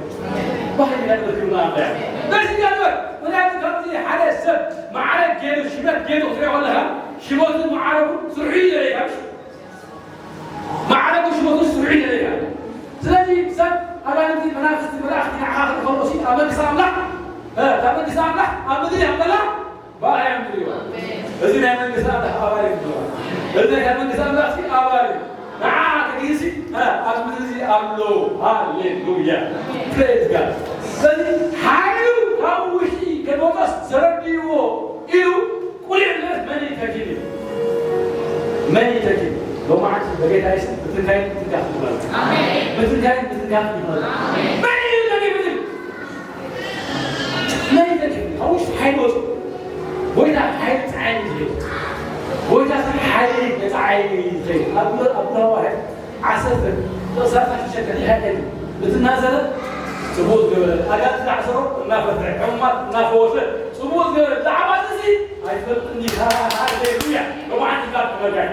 ባህል ኢና ክብርና ኣምላኽ። በዚ ገበር፣ ምክንያቱ ከምዚ ሓደ ሰብ ማዕረግ ገይሩ፣ ሽመት ገይሩ ክትሪኦ ከለኻ፣ ሽመቱን ማዕረጉን ስርሑ እዩ ዘርእየካ። ማዕረጉ ሽመቱ ስርሑ እዩ ዘርእየካ። ስለዚ ሰብ ኣጋንንቲ፣ መናፍስቲ፣ መላእኽቲ ንዓኻ ክልኸሉ ሲ ኣብ መንግስቲ ኣምላኽ፣ እ፣ ካብ መንግስቲ ኣምላኽ ኣብ ምድሪ ኣብ መላ ባርያ ምድሪ እዩ። እዚ ናይ መንግስቲ ኣምላኽ ኣባል እዩ። እዚ ናይ መንግስቲ ኣምላኽ ሲ ኣባል እዩ። ንዓ ተግሂሲ፣ እ፣ ኣብ ምድሪ እዚ ኣሎ። ሃሌሉያ። Praise God። ስለዚ ሓይሉ ካብ ውሽጢ ከመውጣስ ተረዲእዎ ኢሉ ቁሊዕ ዝብለት መን እዩ ተኪሉ? መን እዩ ተኪሉ? ሎማዓንቲ በጌታ ይስም ብትንካይን ብትንካፍ ይበል። ኣሜን። ብትንካይን ብትንካፍ ይበል። ኣሜን። መን እዩ ተኪሉ? መን እዩ ተኪሉ? ካብ ውሽጢ ሓይሊ ወፁ። ጎይታ ሓይሊ ፀዓይ እዩ ዝብል። ጎይታ ሰብ ሓይሊ ፀዓይ እዩ ዝብል። ኣብ፣ ኣብ ብራዋ ዓሰርተ ጥቕሳት ሽሸተ ይሓቀኒ። እቲ ናዘረ ጽቡቕ ዝገበረ፣ ኣጋንንቲ ዝኣሰሮ እናፈትሐ፣ ሕሙማት እናፈወሰ፣ ጽቡቕ ዝገበረ፣ ብዛዕባ እዚ ኣይትፈልጥን ዲኻ? ሃሌሉያ! ብመዓልቲ ካብ ትመርጋይ።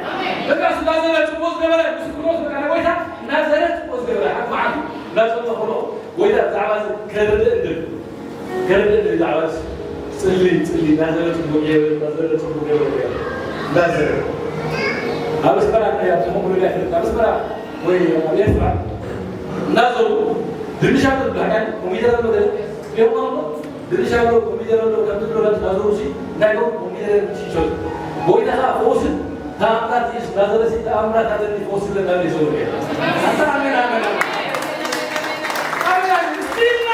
በቃ፣ እሱ ናዘረ ጽቡቕ ዝገበረ፣ ምስክርነቱ በቃ፣ ንጎይታ ናዘረ ጽቡቕ ዝገበረ፣ ሓንቲ መዓልቲ እናጸለኹ ከለኹ፣ ጎይታ ብዛዕባ እዚ ከረድእ እንድል። ገለ ብዛዕባ ጽሊ፣ ጽሊ፣ ናዘረ ጽቡቕ ገይሩ፣ ናዘረ ጽቡቕ ገይሩ፣ ናዘረ። ኣብ ኣስመራ እንታይ ኣብ ዝኾኑ ጉዳይ ፍልጥ፣ ኣብ ኣስመራ ወይ ኣብ ኤርትራ እናዘሩ ድንሽ ኣሎ ዝበሃል፣ ኮሚደረ ኣሎ ገለ፣ ይኸው ኣሎ፣ ድንሽ ኣሎ፣ ኮሚደረ ኣሎ፣ ከምዚ ኣሎ፣ እናዘሩ ሲ፣ እንታይ ይኸው ኮሚደረ ሽሸሉ። ጎይታ ኸኣ ፈውስን ተኣምራት ኢየሱስ ናዘረ ሲ፣ ተኣምራት ኣለኒ፣ ፈውስ ኣለና፣ ይዘሩ። ኣታ ኣሜን፣ ኣሜን፣ ኣሜን። ኣሜን፣ ኣሜን። እስቲልና!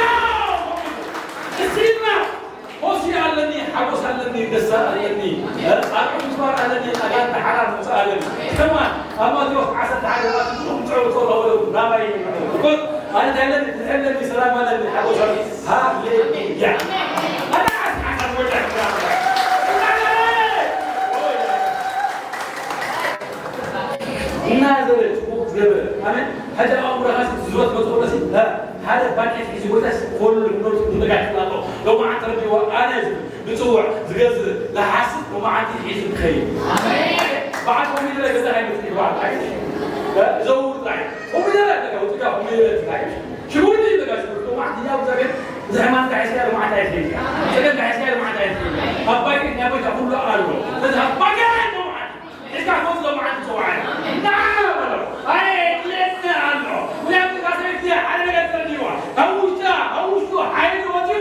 እስቲልና! ፈውሲ ኣለኒ፣ ሓጎስ ኣለኒ፣ ደስታ ኣለኒ፣ እ፣ ኣርዑት ምስባር ኣለኒ፣ ኣጋንንቲ ሓራ ምውጻእ ኣለኒ። ከማን ኣብ ማቴዎስ ዓሰርተ ሓደ ትርጉም ትዕብቶ ለወለው ናባይ ይምዕዱ። ኣነ እንታይ ኣለኒ? ፍትሒ ኣለኒ፣ ሰላም ኣለኒ፣ ሓጎስ ኣለኒ። ሃሌሉያ። ኣነ ዓስ ዓስ ወደ እናዘረ ጽቡቕ ዝገበረ። ኣሜን። ሕጂ ኣብ ኣእምሮኻ ዝዝወት መጽቆለሲ፣ እ፣ ሓደ ባኬት ሒዙ ጎይታስ ኩሉ ንብረቱ ንመጋት ይላቦ። ሎማዓንቲ ረቢዎ ኣነ ዝብል፣ ዝጽውዕ፣ ዝገዝእ፣ ዝሓስብ ሎማዓንቲ ሒዙ ክኸይድ። ኣሜን። በዓል ኮሚደረ ገዛ ኣይመጽእ ይባል። ኣይ፣ እ፣ ዘውር ጥራይ። ኮሚደረ ኣለካ፣ ውጽጋ ኮሚደረ ጥራይ። ሽጉርቲ ኣለካ፣ ሽጉርቲ። ሎማዓንቲ ያው ዘቤት፣ ብዘይ ማንታ ሒዝካ ሎማዓንቲ ኣይትኸይድ። ጸገም ሒዝካ ሎማዓንቲ ኣይትኸይድ። ኣብ ባኬት ናይ ጎይታ ኩሉ ኣሎ። ስለዚ ኣብ ባኬት ሎማዓንቲ ሒዝካ ኮፍ ኢሎም መዓልቲ ጽውዓይ። ንዓ በሎ። ኣየ፣ የድልየኒ ኣሎ። ምኽንያቱ እታ ሰበይቲ ሓደ ነገር ተረዲእዋ። ካብ ውሽጣ፣ ካብ ውሽጡ ሓይሊ ወፂኡ፣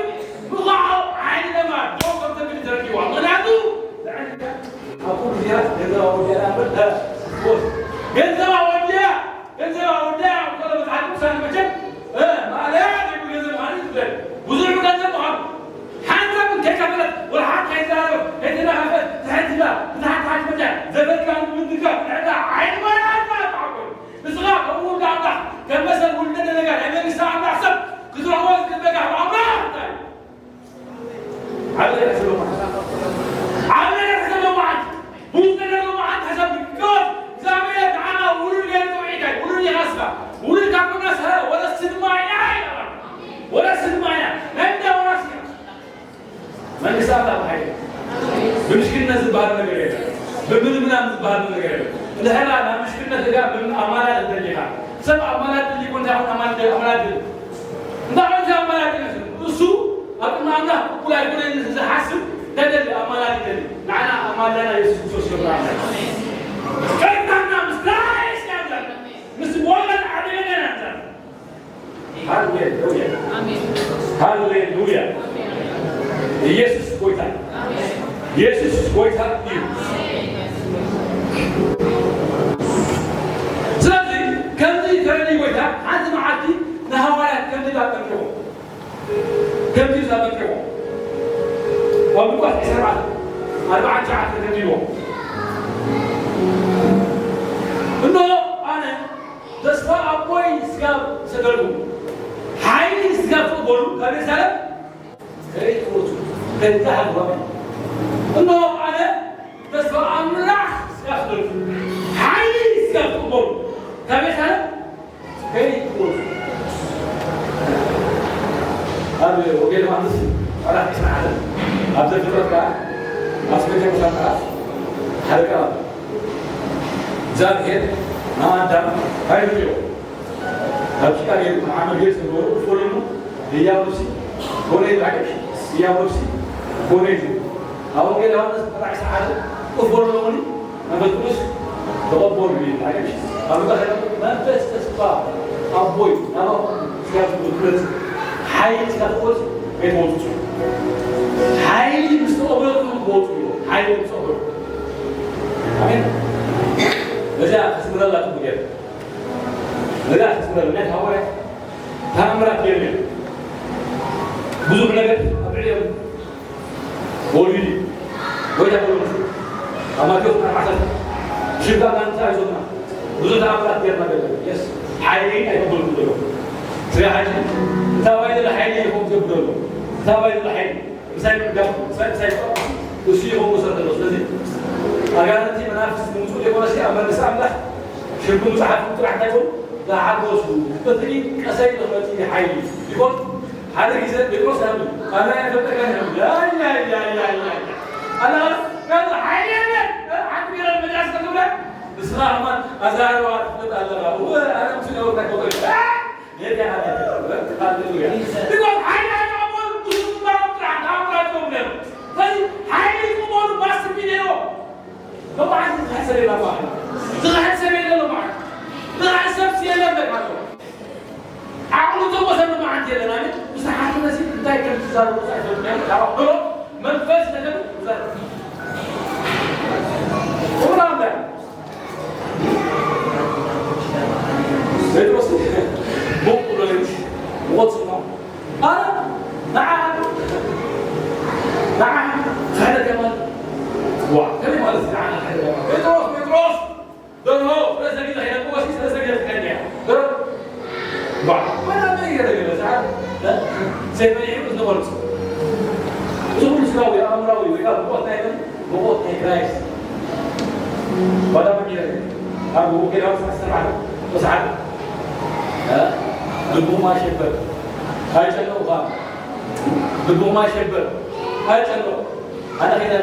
ብኻዕኡ ዓይኒ ደማ ደው ከም ዘብል ተረዲእዋ። ምኽንያቱ፣ ኣብ ኩሉ ዚራት ገንዘባ ወዲኣ እያ እምበር፣ እ፣ ቦስ። ገንዘባ ወዲኣ፣ ገንዘባ ወዲኣ፣ ኣብ ከሎ መጽሓፍ ቅዱሳን መቸም፣ እ፣ ማእለያ ዘይብሉ ገንዘብ ምዃኑ እዩ ዝፍለጥ። ብዙሕ ገንዘብ ምዃኑ። ሓንሳብ ከይከፈለት፣ ወላ ሓንቲ ከይተዛረበት፣ ከይተናኸፈት፣ ትሕት ኢላ፣ ብታሕቲ ታሕቲ መጺኣ፣ ዘፈርካ ንምድጋፍ፣ ንዕዳ ዓይኒ ማይ ኣልባ ኣትዓቆ። ንስኻ ከምኡ እንዳ ኣምላኽ፣ ከም መሰል ውልደ ደረጋ ናይ መንግስቲ ኣምላኽ ሰብ ክትረኽቦ ዝግበካ ኣምላኽ እንታይ እዩ? ዓቢ ነገር ዘለዎ መዓልቲ። ዓቢ ነገር ዘለዎ መዓልቲ። ብዙሕ ነገር ዘለዎ መዓልቲ ሓሳብ ግብር። እግዚኣብሔር ንዓና ውሉድ ገይሩ ጸውዒካ እዩ። ውሉድ ኢኻ ንስኻ። ውሉድ ካብ ኮናስ፣ ወረስቲ ድማ ኢና ኢልና። ወረስቲ ድማ ኢና። ናይ ምንታይ ወራሲ ኢና? መንግስቲ ኣምላኽ ብሓይሊ። ብምሽክነት ዝበሃል ነገር የለን። ድሕራ ናብ ምሽክነት እጋ ምን ኣማላድ እንደሊኻ ሰብ ኣማላድ ድሊኮ እንታይ ኹን ኣማላድ ኣማላድ እንታይ ኹን ኣማላድ እሱ ኣብ ቅድሚ ኣምላኽ ቅቡል ኣይኮነን ዝሓስብ ደደሊ ኣማላድ ይደሊ። ንዓና ኣማላና የሱስ ክርስቶስ ይገብር ኣምላኽ። ቀጥታና ምስ ክራይስት ያምዛል። ምስ ወልድ ዓደገና ያምዛል። ሃሌሉያ። ሃሌሉያ። ኢየሱስ ጎይታ። ኢየሱስ ጎይታ እዩ። ስለዚ ከምዚ ተረዲ ጎይታ ሓንቲ መዓልቲ ንሃዋርያት ከምዚ ዳጠንቅዎ ከምዚ ዳጠንቅዎ ኣብ ሉቃስ ዕስራ ኣርባዓን ትሽዓተን ከምዚ ኢልዎ እንሆ ኣነ ተስፋ ኣቦይ ስጋብ ሰገድኩ ሓይሊ ስጋብ ትቕበሉ ካብ የሩሳሌም ከይትወፁ ከይትሃድዋ እንሆ ኣነ ተስፋ ኣምላኽ ስጋብ ሰገድኩ ሓይሊ ስጋብ ትቕበሉ ካብ የሩሳሌም ከይትወፁ ኣብ ወንጌል ዮሃንስ ምዕራፍ ዕስራን ሓደን ኣብ ዘፍጥረት ከዓ ኣስመጀመርታ ምዕራፍ ሓደ ቃል ኣሎ። እግዚኣብሔር ንኣዳም እንታይ ኢልዎ? ካብ ጭቃ ገይሩ ካብ ሓመድ ገይሩ ዝገበሮ እፎ ኢሉ ህያው ነፍሲ ኮነ ኢሉ ኣይደል? ህያው ነፍሲ ኮነ ኢሉ ኣብ ወንጌል ዮሃንስ ምዕራፍ ዕስራን ሓደን እፎ ኢሉ መንፈስ ቅዱስ ተቐበሉ ይብል። ኣብ ሉቃስ መንፈስ ተስፋ ኣቦይ ናባኹም ስጋብ ትመጽእ ሓይሊ ስጋብ ትወጽእ ከይትወጽኡ ሓይሊ ምስ ተቐበልኩም ትወጽኡ ኢሉ። ሓይሊ ምስ ተቐበልኩም ኣሜን። ነዚኣ ከስምረላ ጽቡቅ ገይሩ ነዚኣ ከስምረላ ናይ ሃዋርያ ተኣምራት ገይሩ ብዙሕ ነገር ኣብ ልዕሊኦም ወልዩ እዩ። ጎይታ በሎ ኣብ ማቴዎስ ምዕራፍ ዓሰርተ ሽባ ጋንታ ይዞና ብዙሕ ተኣምራት ገርና ገለ የስ ሓይሊ ኣይተበልኩ ዘሎ ስለ ሓይሊ እንታይ ባይ ዘሎ ሓይሊ ይኹም ትገብሩ ዘሎ እንታይ ባይ ዘሎ ሓይሊ ምሳይ ምዳም ምሳይ ምሳይ እሱ ይኹም ወሰድ ዘሎ ስለዚ ኣጋንንቲ መናፍስቲ ንምፁ ዘይኮነ ሲ ኣብ መንግስቲ ኣምላኽ ሽርጉ ምፅሓፍ ጥራሕ እንታይ ይኹም ዝሓጎሱ በትሪ ቀሰይ ዝኽመፂ ሓይሊ ይኾን ሓደ ግዜ ጴጥሮስ ያሉ ኣላ ያፈጠቀን ያሉ ያያያያያ ኣላ ያሉ ሓይሊ ያለ ሓንቲ ገለ መድረስ ከትብለ ንስኻ ከማን ኣዛረባ ትፍለጥ ኣለኻ እወ ኣነ ምስ ነውር ናይ ቆጠር ጌታ ሃሌሉያ ይቆም ሓይሊ ያለ ኣቦል ብዙ ባብ ጥራሕ ታምራት ዮም ነሩ ፈዚ ሓይሊ ትቕበሉ ባስ ቢኔሮ ሎማዓንቲ ዝኽሕሰብ የለን በዓል ዝኽሕሰብ የለን ሎማዓንቲ ዝኽሕሰብ የለን በቃ ዓቕሉ ተወሰነ መዓልቲ የለን ኣሜን። ምስ ሓኪም እዚ እንታይ ከም ትዛረቡ ኣይፈልጥን ካብ ኣኽብሮ መንፈስ ነገር ትዛረቡ። ክቡር ኣምላኽ ጴጥሮስ ሞቅ ብሎ ይምሽ ሞት ስማ ኣረ ንዓ ንዓ ሓደ ከማን ዋ ከመይ ማለት ንዓ ሓደ ከማን ጴጥሮስ ጴጥሮስ ደርሆ ስለሰጊድ ሄደ ወሲ ስለሰጊድ ከኛ ደር ባ ወላ ምን ይረገለ ሰዓት ሰይፈ ይሁን ዝቆርጽ እዚ ሁሉ ስጋዊ ኣእምራዊ ወይ ከዓ ብቆት ናይ ምን ብቆት ናይ ክራይስት ባዳ ምን ይረገለ ኣብ ወንጌላዊ ሰዓት ሰዓት ሰዓት ልቡማ ሸበር ኣይጨነቁ ልቡማ ሸበር ኣይጨነቁ ኣነ ሄደ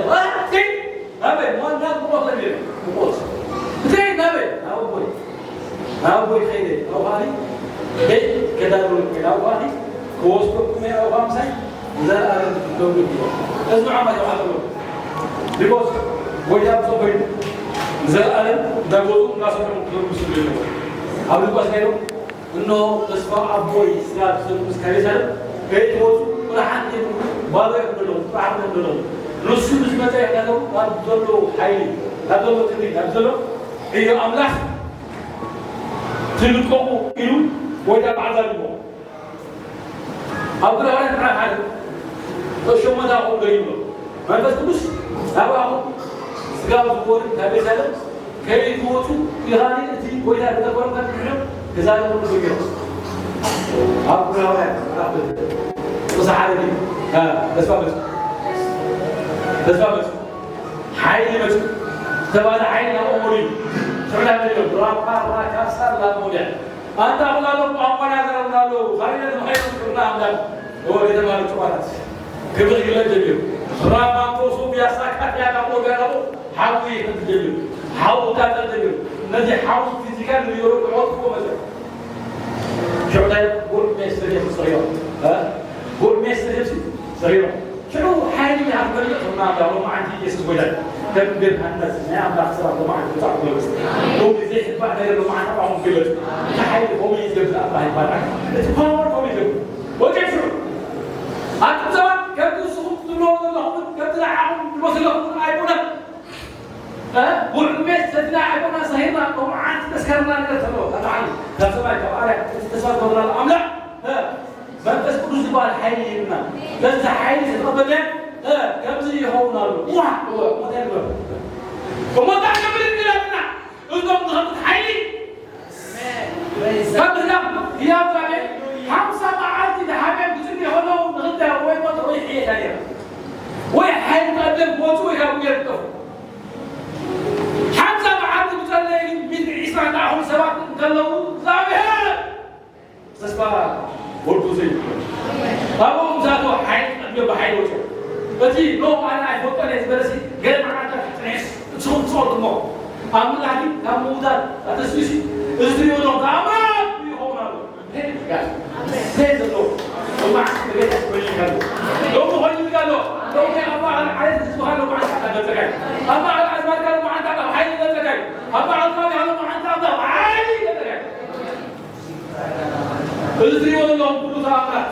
ናበይ ዋና ብሞት ለሚሩ ብሞት ብዘይ ናበይ ናብ ኣቦይ ናብ ኣቦይ ከይደ ኣውሃኒ ቤት ከዳርበኩም እየ ኣውሃኒ ክወስደኩም እየ ኣውሃ ምሳይ ንዘለኣለም ክትነብሩ እየ እዚ ዓማ ተባሃለሎ ቢኮዝ ጎይታ ብፆ ኮይኑ ንዘለኣለም እንዳጎዙ እንዳሰሙ ክትነብሩ ስሉ ኣለዎ ኣብ ልባስ ናይሎም እነሆ ተስፋ ኣቦይ ስጋ ትሰምዑ እስካብ የሳልም ከይትወፁ ቁራሓት የብሉ ባዶ እዮም ዘለዉ ጥራሕ እዮም ዘለዉ ንሱ ምስ መፀ ይሕነቶም ካብ ዘሎ ሓይሊ ካብ ዘሎ ትንቢት ካብ ዘሎ እዩ ኣምላኽ ትልቀቑ ኢሉ ወዳ ባዕዛ ልቦ ኣብ ብርሃን ምዕራፍ ሓደ እሾመታኹም ገይሎ መንፈስ ቅዱስ ናባኹም ስጋ ዝወርድ ካብ የሳልም ከይትወፁ ኢኻኒ እቲ ጎይታ ተተኮረካ ትሕሎም ክዛረቡ ጀሚሮም ኣብ ዕብራውያን ምዕራፍ ክልተ ቁጽሪ ሓደ ተስፋ መጽ ተስፋ መጽ ሓይሊ መጽ ዝተባለ ሓይሊ ናብ ኦሞሪ ሽዕላ ሚሊዮን ራፓ ራካሳ ላሞዲያ ኣንታ ብላሎም ቋንቋና ዘረብና ኣለዉ ካይነት መኸይኖም ክብላ ኣምላክ ወደ ተማሪ ጭዋታት ክብር ይግለጥ ጀሚሩ ራማቶሶ ቢያሳ ካቲያና ሞጋናቦ ሓዊ ይኽእል ሓዊ ታጠልዩ ነዚ ሓዊ ፊዚካል ንገሩ ክሞት ክመዘ ሽዑ እንታይ ጉድ ሜስተር የሱስ ሪኦ ጉድ ሜስተር የሱስ ሪኦ ሽዑ ሓይሊ ይሃብ ከሎ ና ዳሎ ማዓንቲ የሱስ ጎይታ ከም ገርሃነት ናይ ኣምላኽ ስራ ማዓንቲ ብዛዕባ ሎሚ ዘይሕባእ ነገር ማዓንቲ ኣባኹም ግለጹ። እቲ ሓይሊ ከመይ ይገብር ኣባ ይባላል። እቲ ፓወር ከመይ ይገብር ወገን ሽዑ ኣንቱም ሰባት ከምቲ ንስኹም ትብልዎ ዘለኹምን ከምቲ ንዓኹም ዝመስለኹምን ኣይኮነን። እ? ውዕል ቤት ሰድና ኣይኮና ሳሂርና መብዓት ተስከርና ነገር ተሎ ተባዓል ካብ ሰማይ ካብ ኣርያ እቲ ተስፋ ዝገብረና ኣምላኽ እ? መንፈስ ቅዱስ ዝበሃል ሓይሊ ይህብና። በዚ ሓይሊ ዝተቐበልናዮ እ? ከምዚ ይኸውን ኣሎ። ዋ! ዋ! ሞታ ይግበር። እሞ እንታይ ንብል እንዲላትና እዞም ዝኸፍት ሓይሊ ካብ ህላም ህያው ዛቤ ሓምሳ መዓልቲ ድሓበ ብፅኒ ከለዉ ንኽልተ ወይ ሞት ወይ ሕየት ኣየር ወይ ሓይል ቀደም ክወፁ ወይ ካብ ገር ክጠፉ ሓምሳ መዓልቲ ብፀለየ ግን ሚእቲ ዒስራ እንዳኣኹም ሰባት እንከለዉ እግዚኣብሔር ተስፋ ወልዱ ዘይብሉ ኣብኡ ምሳቶ ሓይል ቀድዮ ብሓይል ወፅኦ እቲ ኖ ኣነ ኣይፈልጦን እየ ዝበለሲ ገለ መዓልታት ጥሬስ ንስኹም ትፈልጥሞ ኣምላኽ ካብ ምውታት ኣተስቢሲ እዚ ትሪኦ ዶ ተኣምራት ይኸውን ኣሎ እንታይ ይብቃል እንታይ ዘሎ እማዕ ብጌታ ይበልካሉ ሎሚ ኾይኑ ይብቃሎ ሎሚ ኣብ በዓል ዓለት ዝበሃሎ መዓልታ ገጸጋይ ኣብ በዓል ኣዝማርካ መዓልታ ካብ ሓይሊ ገጸጋይ ኣብ በዓል ፋጋ መዓልታ ካብ ሓይሊ ገጸጋይ እዚ ትሪኦ ዘለኹም ኩሉ ተኣምራት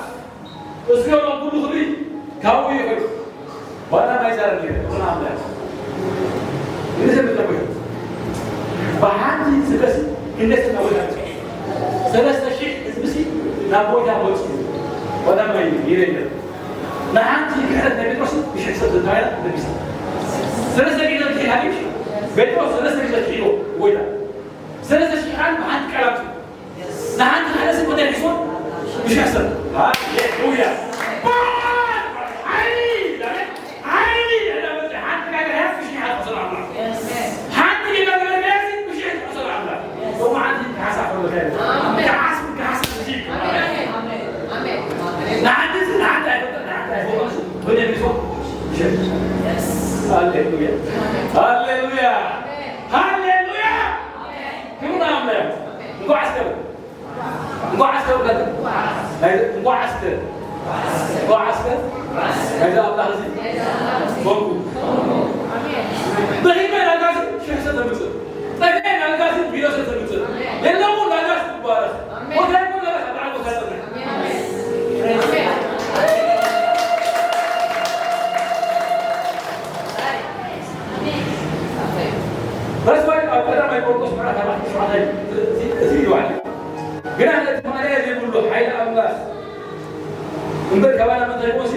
እዚ ዘለኹም ኩሉ ክብሪ ካብኡ ይኽእል ዋላ ማይ ዛረብ ይኽእል ሆነ ኣምላኽ እዚ ምጠቁ ብሓንቲ ዝበሲ ክንደስ ናወታ ሰለስተ ሺሕ ህዝብሲ ናብ ቦታ ወፂኡ ዋላ ማይ ይረይነ ንሓንቲ ክሕደት ናይ ጴጥሮስ ብሽሕ ሰብ ዝባያ ነቢሳ ሰለስተ ጊዜ ትሒድ ሃዲሽ ጴጥሮስ ሰለስተ ጊዜ ትሒዶ ወይታ ሰለስተ ሺሕ ቃል ብሓንቲ ቃል ኣምፅኡ ንሓንቲ ሓደ ሰብ ወደ ሒሶ ብሽሕ ሰብ ሃሌሉያ ሓይሊ ሓይሊ ሓንቲ ጋር ያዝ ብሽሕ ሓንቲ ሰብ ኣምላኽ ሓንቲ ጋር ያዝ ብሽሕ ሰብ ኣምላኽ ሎማዓንቲ ከሓሳ ከሎ ከ ከሓስ ከሓስ ንሓንቲ ንሓንቲ ኣይፈጠ ንሓንቲ ኣይፈጠ ወደ ሒሶ ብሽሕ ሃሌሉያ ሃሌሉያ ሃሌሉያ ክብር ኣምላኽ እንኳዕ እስከ እንኳዕ እስከ እንኳዕ እስከ እንኳዕ እስከ ናይዚ ኣምላኽ እዚ ኮንኩ ብሂመ ናጋዚ ሽሕ ሰብ ተምፅእ ጠፊኤ ናጋዚ ቢሮ ሰብ ተምፅእ የለሙ ናጋዚ ትባረኽ ቦታ ይኮን ናጋዚ ኣብ በዓል ቦታ ፅንሕ ረስዋይ ኣብ ቀዳማይ ቆሮንቶስ ምዕራፍ ኣርባዕተ ሸውዓተ እዚ ይዋል ግና ነቲ ማእለያ ዘይብሉ ሓይሊ ኣምላኽ እምበር ካባና ምንታይ ይኾንሲ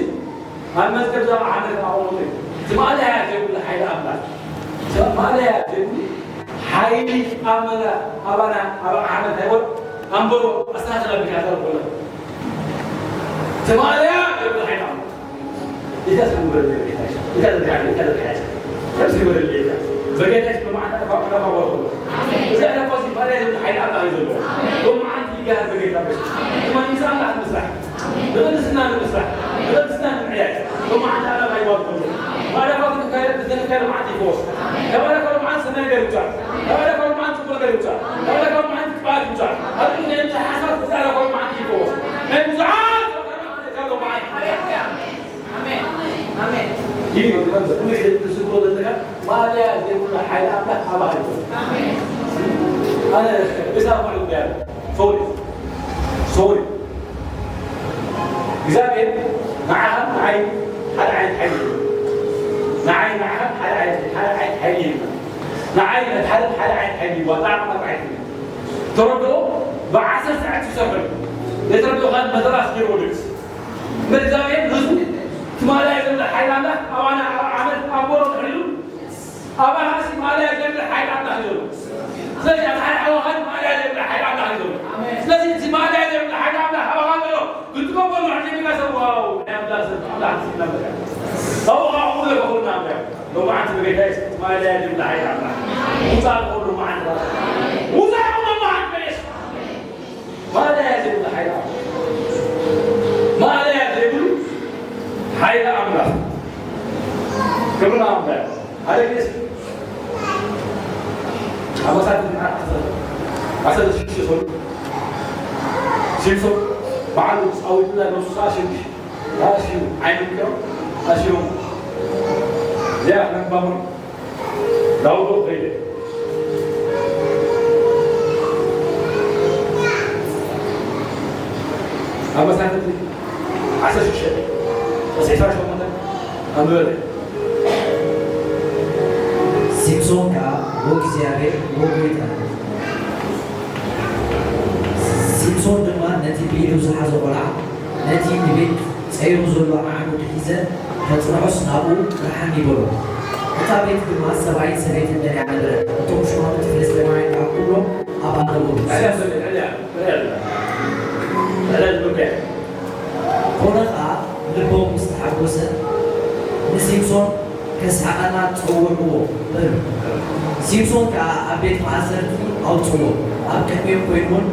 ኣብ መዝገብ ዛባ ዓመት ኣቐመጡ እዩ። እቲ ማእለያ ዘይብሉ ሓይሊ ኣምላኽ እቲ ማእለያ ዘይብሉ ሓይሊ ኣመላ ኣባና ኣብ ዓመት ኣይወር ኣንበሮ ኣስተኻኽላ ቢካ ዘርጎላ እቲ ማእለያ ዘይብሉ ሓይሊ ኣምላኽ ጌታ ስም ይበረል ጌታ ይስም ጌታ ዘድሓነ ጌታ ዘድሓነ ሰብ ስም ይበረል ጌታ በጌታ ይስም በማዕና ተፋቅራ ባወሩ እዚ ዕለቆ ሲባላ የለ ሓይል ኣላ ይዘሎ በማዓን ይጋር በጌታ በስ ማን ይሳላ ምስራሕ ብቅድስና ንምስራሕ ብቅድስና ንምዕያይ በማዓን ኣላ ባይባል ባለፋት ተካለ ተካለ ማዓት ይፈወስ ተባረከ በማዓን ሰናይ ገርጫ ተባረከ በማዓን ጽቡቅ ገርጫ ተባረከ በማዓን ቅባት ይምጻ ኣብ ናይ ሓሳብ ተባረከ በማዓን ይፈወስ ናይ ብዙሓት ይህ ዝብሎ ዘለካ ማእለያ ዘይብሉ ሓይሊ ኣምላኽ ኣባኻ ይኹን። ኣነ እዛ ማለት እያ ሶሪ ሶሪ እግዚኣብሔር ንዓኻ ንዓይ ሓደ ዓይነት ሓይሊ እዩ። ንዓይ ንዓኻ ሓደ ዓይነት ሓደ ዓይነት ሓይሊ እዩ። ንዓይ ነቲ ሓደ ሓደ ዓይነት ሓይሊ እዩ። ዋጣ ዓቕማ ዓይነት እዩ። ተረድኦ ብዓሰርተ ሰዓት ይሰርሕ። ዘይተረድኦ ካል መተራስ ገይሩ ወደቅስ እምበር እግዚኣብሔር ንህዝቡ ትማሊ ኣይዘምለ ሓይል ኣምላኽ ኣባና ኣብ ዓመት ኣብ ወሮ ተሕሪሉ ኣባኻ ትማሊ ኣይዘምለ ሓይል ኣምላኽ እዩ ዘሎ። ስለዚ ኣብ ሓደ ሓወኻ ትማሊ ኣይዘምለ ሓይል ኣምላኽ እዩ ዘሎ። ስለዚ ትማሊ ኣይዘምለ ሓይል ኣምላኽ ኣባኻ ዘሎ ክትቀበሎ ሕጂ ቢና ሰብ ዋው ናይ ኣምላኽ ሰብ ኣምላኽ ትናበረ ኣባኻ ኩለ ከኹልና ኣምላኽ ሎማዓንቲ ብጌታ ትማሊ ኣይዘምለ ሓይል ኣምላኽ ውፃእ ከኹሉ መዓንቲ ውፃእ ከኹሉ መዓንቲ በየስ ማእለያ ዘይብሉ ሓይሊ ኣምላኽ። ማእለያ ዘይብሉ ሓይሊ ኣምላኽ። ክብርና ኣምላኽ። ሓደ ግዜ ኣመሳት ዓሰርተ ሽዱሽተ ሰው ሲምሶን በዓሉ ጻዊትና ነሱ ሰዓት ሽዱሽተ ኣስዩ ዓይኑ ቢሎም ኣስዮም እዚኣ ክነባሙን ዳውዶ ከይደ ኣብ መሳፍንቲ ዓሰርተ ሽዱሽተ ዒስራ ሸሞንተ ኣንብበለ። ሲምሶን ከኣ፣ ኦ እግዚኣብሔር፣ ኦ ጐይታ። ሲምሶን ድማ ነቲ ብኢዱ ዝሓዞ ቈልዓ፣ ነቲ ንቤት ጸይሩ ዘሎ ዓዕሙድ ሒዘ ከጽንዖስ ናብኡ ምርሓኒ በሎ። እታ ቤት ድማ ሰብኣይን ሰበይትን ደልያ ነበረት። እቶም ሹማምንቲ ፍልስጥኤማውያን ከኣ ኵሎም ኣብኣ ነበሩ። ኮነ ኸኣ ልቦም ምስ ተሓጐሰ ንሲምሶን ከስሕቐና ጸውዕዎ በሉ። ሲምሶን ከኣ ኣብ ቤት ማእሰርቲ ኣውጽዎ፣ ኣብ ቅድሚኦም ኮይኑ እውን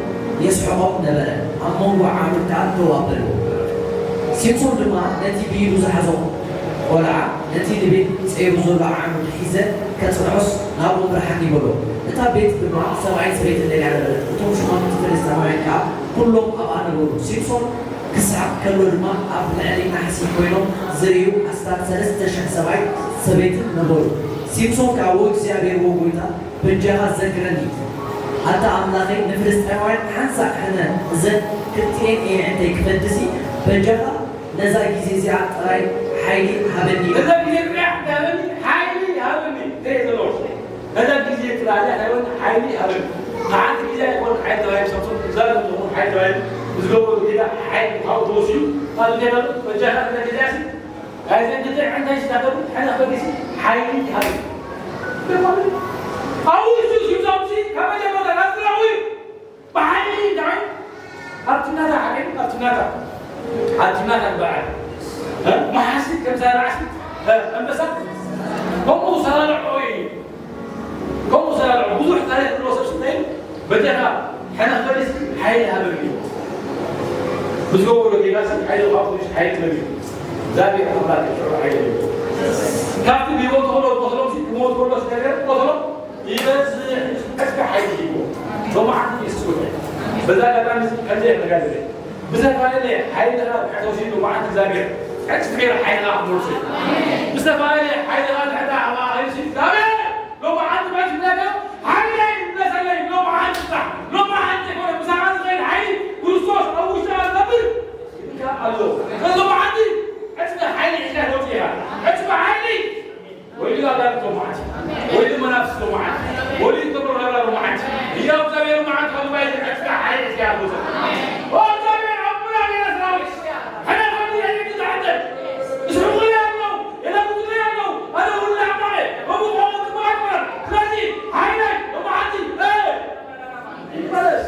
የስሕቖም ነበረ፣ ኣብ መንጎ ዓዕሙድ ከኣ ደው ኣበልዎ። ሲምሶን ድማ ነቲ ብኢዱ ዝሓዞ ቈልዓ፣ ነቲ ንቤት ጸይሩ ዘሎ ዓዕሙድ ሒዘ ከጽንዖስ ናብኡ ምርሓኒ በሎ። እታ ቤት ድማ ሰብኣይን ሰበይትን ደልያ ነበረት፣ እቶም ሹማምንቲ ፍልስጥኤማውያን ከኣ ኵሎም ኣብኣ ነበሩ። ሲምሶን ክስሕቕ ከሎ ድማ ኣብ ልዕሊ ናሕሲ ኮይኖም ዝርእዩ ኣስታት ሰለስተ ሽሕ ሰብኣይ ሰበይትን ነበሩ። ሲምሶን ከኣ፣ ዎ እግዚኣብሔር፣ ዎ ጐይታ፣ በጃኻ ዘክረኒ፣ ኣታ ኣምላኸይ፣ ንፍልስጥኤማውያን ሓንሳእ ሕነ እዘን ክልቲኤን ኣዒንተይ ክፈድሲ፣ በጃኻ ነዛ ግዜ እዚኣ ጥራይ ሓይሊ ሃበኒ። ነዛ ግዜ ጥራይ እንታይ ሃበኒ? ሓይሊ ሃበኒ። እንታይ እየ ዘለዎ? ነዛ ግዜ ጥራይ እንታይ ሃበኒ? ሓይሊ ሃበኒ። ንሓንቲ ግዜ ኣይኮነን ሓይሊ ተባሂሉ፣ ሰብቶም ክዛረቡ ዝኾኑ ሓይሊ ተባሂሉ ብዝገበሩ ጌጋ ሓይሊ ካብኡ ተወሲዱ፣ ኣብ እንታይ በሉ? በጃኻ ነዛ ግዜ እሲ ኣይዘን ክልተ ኣዒንተይ ዝታተሉ ሕነ ክፈድሲ ሓይሊ ሃበኒ። ኣብኡ እሱ ሲምሶንሲ ካብ መጀመርታ ናብ ስራኡ እዩ። ብሓይሊ እንታይ? ኣብቲ ናታ ሓይሊ፣ ኣብቲ ናታ፣ ኣብቲ ናታ በዓል፣ እ? መሓሲ ከምዛ ራዕሲ፣ እ? ኣንበሳ ከምኡ ሰራርዖ እዩ። ከምኡ ሰራርዖ። ብዙሕ ታሪኽ ዘለዎ ሰብ ስታይ በጃኻ ሕነ ክፈድሲ ሓይሊ ሃበኒ እዩ። ብዝገበሮ ጌጋሲ ሓይሊ ካብ ሓይሊ መን እዩ? እግዚኣብሔር ኣምላኽ እዩ ሽዑ ሓይሊ እዩ። ካብቲ ብህይወቱ ከሎ ዝቆሰሎምሲ፣ ክመውት ከሎሲ ነገር ቆሰሎም ይበዝሕ፣ ዕጽፊ ሓይሊ ሂብዎ። ሎማዓንቲ የሱስ ጎይታ እዩ። በዛ ኣጋጣሚ እዚ ከምዚ እየ ክነጋገር እየ። ብዝተፈላለየ ሓይልኻ ድሕሪ ተወሲዱ ሎማዓንቲ እግዚኣብሔር ዕጽፊ ገይሩ ሓይልኻ ክመልሶ እዩ። ብዝተፈላለየ ሓይልኻ ድሕሪ ኣባኻ ከይዱ እግዚኣብሔር ሎማዓንቲ መሲለካ ሓይለይ ይመለሰለይ ሎማዓንቲ ጥራሕ። ሎማዓንቲ ዘይኮነ ምሳኻ ዝኸይድ ሓይሊ ክርስቶስ ኣብ ውሽጥኻ ዝነብር ይብልካ ኣሎ። ስለዚ ሎማዓንቲ ዕጽፊ ሓይሊ ሒዝካ ትወጽእ ኢኻ። ዕጽፊ ሓይሊ ወይሉ ኣጋንንት ሎማዓንቲ፣ ወይሉ መናፍስት ሎማዓንቲ፣ ወይሉ ተመራራ ሎማዓንቲ። ህያው እግዚኣብሔር ሎማዓንቲ ካብ ጉባኤ ዝዕጥቃ ሓይሊ እግዚኣብሔር ይውሰድ። ኦ እግዚኣብሔር ኣቦና ጌታ ሰራዊት፣ ሕነ ኸኒ የለኒ ዝዓጠ። ይስሕቑለይ ኣለዉ፣ የላግጹለይ ኣለዉ። ኣነ ሁሉ ኣምላኸ፣ ከምኡ ክኸውን ጽቡቕ ኣይኮነን። ስለዚ ሓይለይ ሎማዓንቲ፣ እ፣ ይመለስ።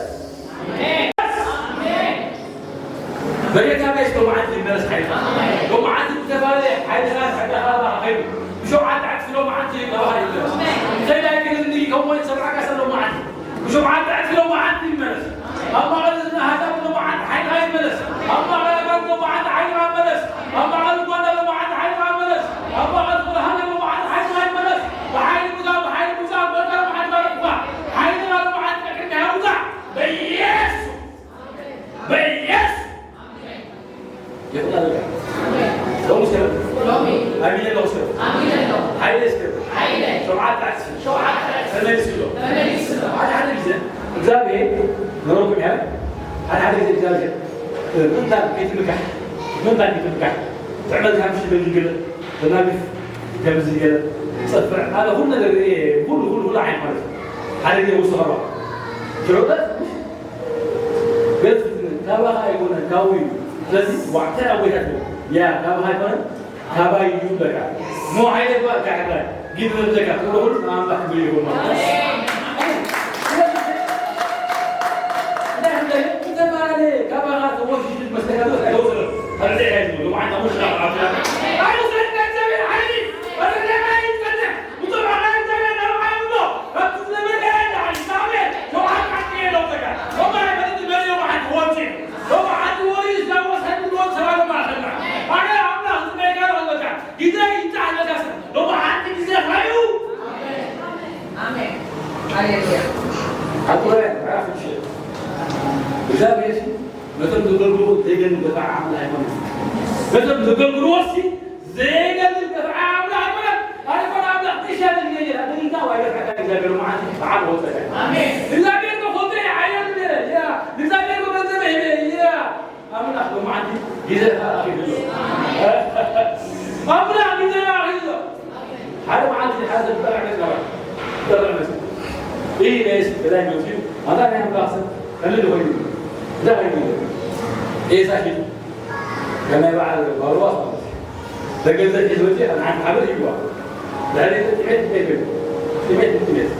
በጌታ በየሱስ ሎማዓንቲ ይመለስ ሓይልኻ። ሎማዓንቲ ብዝተፈላለየ ሓይልኻ፣ ሓይልኻ ከይዱ ብሸውዓተ ዕጥፊ ሎማዓንቲ ናባኻ ይመለስ። እንታይ ናይ ግን እንዲ ከም ወይ ሰብዓካ ሰብ ሎማዓንቲ ብሸውዓተ ዕጥፊ ሎማዓንቲ ይመለስ። ኣብ ማእኸል እዚ ሃዳም ሎማዓንቲ ሓይልኻ ይመለስ። ኣብ ማእኸል ኣጋንንቲ ሎማዓንቲ ሓይልኻ ይመለስ። ኣብ ማእኸል ጓንዳ ሎማዓንቲ ሓይልኻ ይመለስ። ኣብ ማእኸል ፍርሃን ሎማዓንቲ ሓይልኻ ይመለስ። ብሓይሊ ሙዛ፣ ብሓይሊ ሙዛ፣ በቃ ሎማዓንቲ ባረኩኻ። ሓይልኻ ሎማዓንቲ ቅድሚያ ውፃእ። በየሱስ በየስ ይኹን ኣለካ። ሎሚ እስከ በል። ሎሚ። ኣሚን ኣለኹ እስከ በል። ኣሚን ኣለኹ። ሓይለ እስከ በል። ሓይለ። ሸውዓተ ዓርሲ። ሸውዓተ ዓርሲ። ተመሊሱ ኣሎ። ተመሊሱ ኣሎ። ሓደ ሓደ ግዜ እግዚኣብሔር ንረኩም ያለ ሓደ ሓደ ግዜ እግዚኣብሔር ምንታን ከይትምካሕ ምንታን ከይትምካሕ ትዕመል ካብ ሽበል ይግለ ተናግፍ ከምዚ ገለ ጸፍዕ ኣነ ኩሉ ነገር እየ ኩሉ ኩሉ ኩሉ ዓይነት ማለት እዩ። ሓደ ግዜ ውስጥ ኸባ ሽዑ ገጽ ካባኻ ኣይኮነን ካብኡ እዩ። ስለዚ ዋዕተን ኣቦይታት ያ ካባኻ ኣይኮነን ካባይ እዩ በቃ። ሞ ዓይነ ጓ ካዕዳ ጊድ ዘካ ኩሉ ኩሉ ኣምላኽ ክብል ይሁን ማለት እዩ። ስለዚ እንታይ እንታይ ዝተፈላለየ ካባኻ ተወሽሽ መስለካ ተወሰደ። ካልዕ ኣይዝሙ ሞ ዓይነ ሙሽ ዓብያ ኣይወሰድ ናይ እግዚኣብሔር ሓይሊ ኣረጋጋይ ይጸንሕ። ዘይገድል ገፋዕ ኣምላኽ ኣይኮነን። ነቶም ዘገልግልዎሲ ዘይገድል ገፋዕ ኣምላኽ ኣይኮነን። ኣይኮነ ኣምላኽ ትሻለ ግዜ ኣገልግልካ ወይ ገፋዕካ እግዚኣብሔር መዓልቲ ብዓል ወሰደ። ኣሜን። እግዚኣብሔር እኮ ፎቶ ይዓየሉ ነይረ። ያ፣ እግዚኣብሔር እኮ ገንዘብ ይህበ። ያ፣ ኣምላኽ ብመዓልቲ ግዜ ኣኺሉ ኣሎ። ኣምላኽ ግዜ ኣኺሉ ኣሎ። ሓደ መዓልቲ ሓደ ሰብ ጠርዕ መጽ ነበር። ጠርዕ መጽ። ይህ ነይስ ብላይ መጽኡ ኣታ ናይ ኣምላኽ ሰብ ቀልል ኮይኑ እንታይ ኮይኑ ኤሳ ሒዱ ከናይ በዓል ባርዋስ ማለት እዩ። ተገዘ ሒድ ወፂ ኣብ ሓንቲ ሓበር ይግባ። ድሕሪ ጥሜት ጥሜት ኮይኑ ጥሜት ጥሜት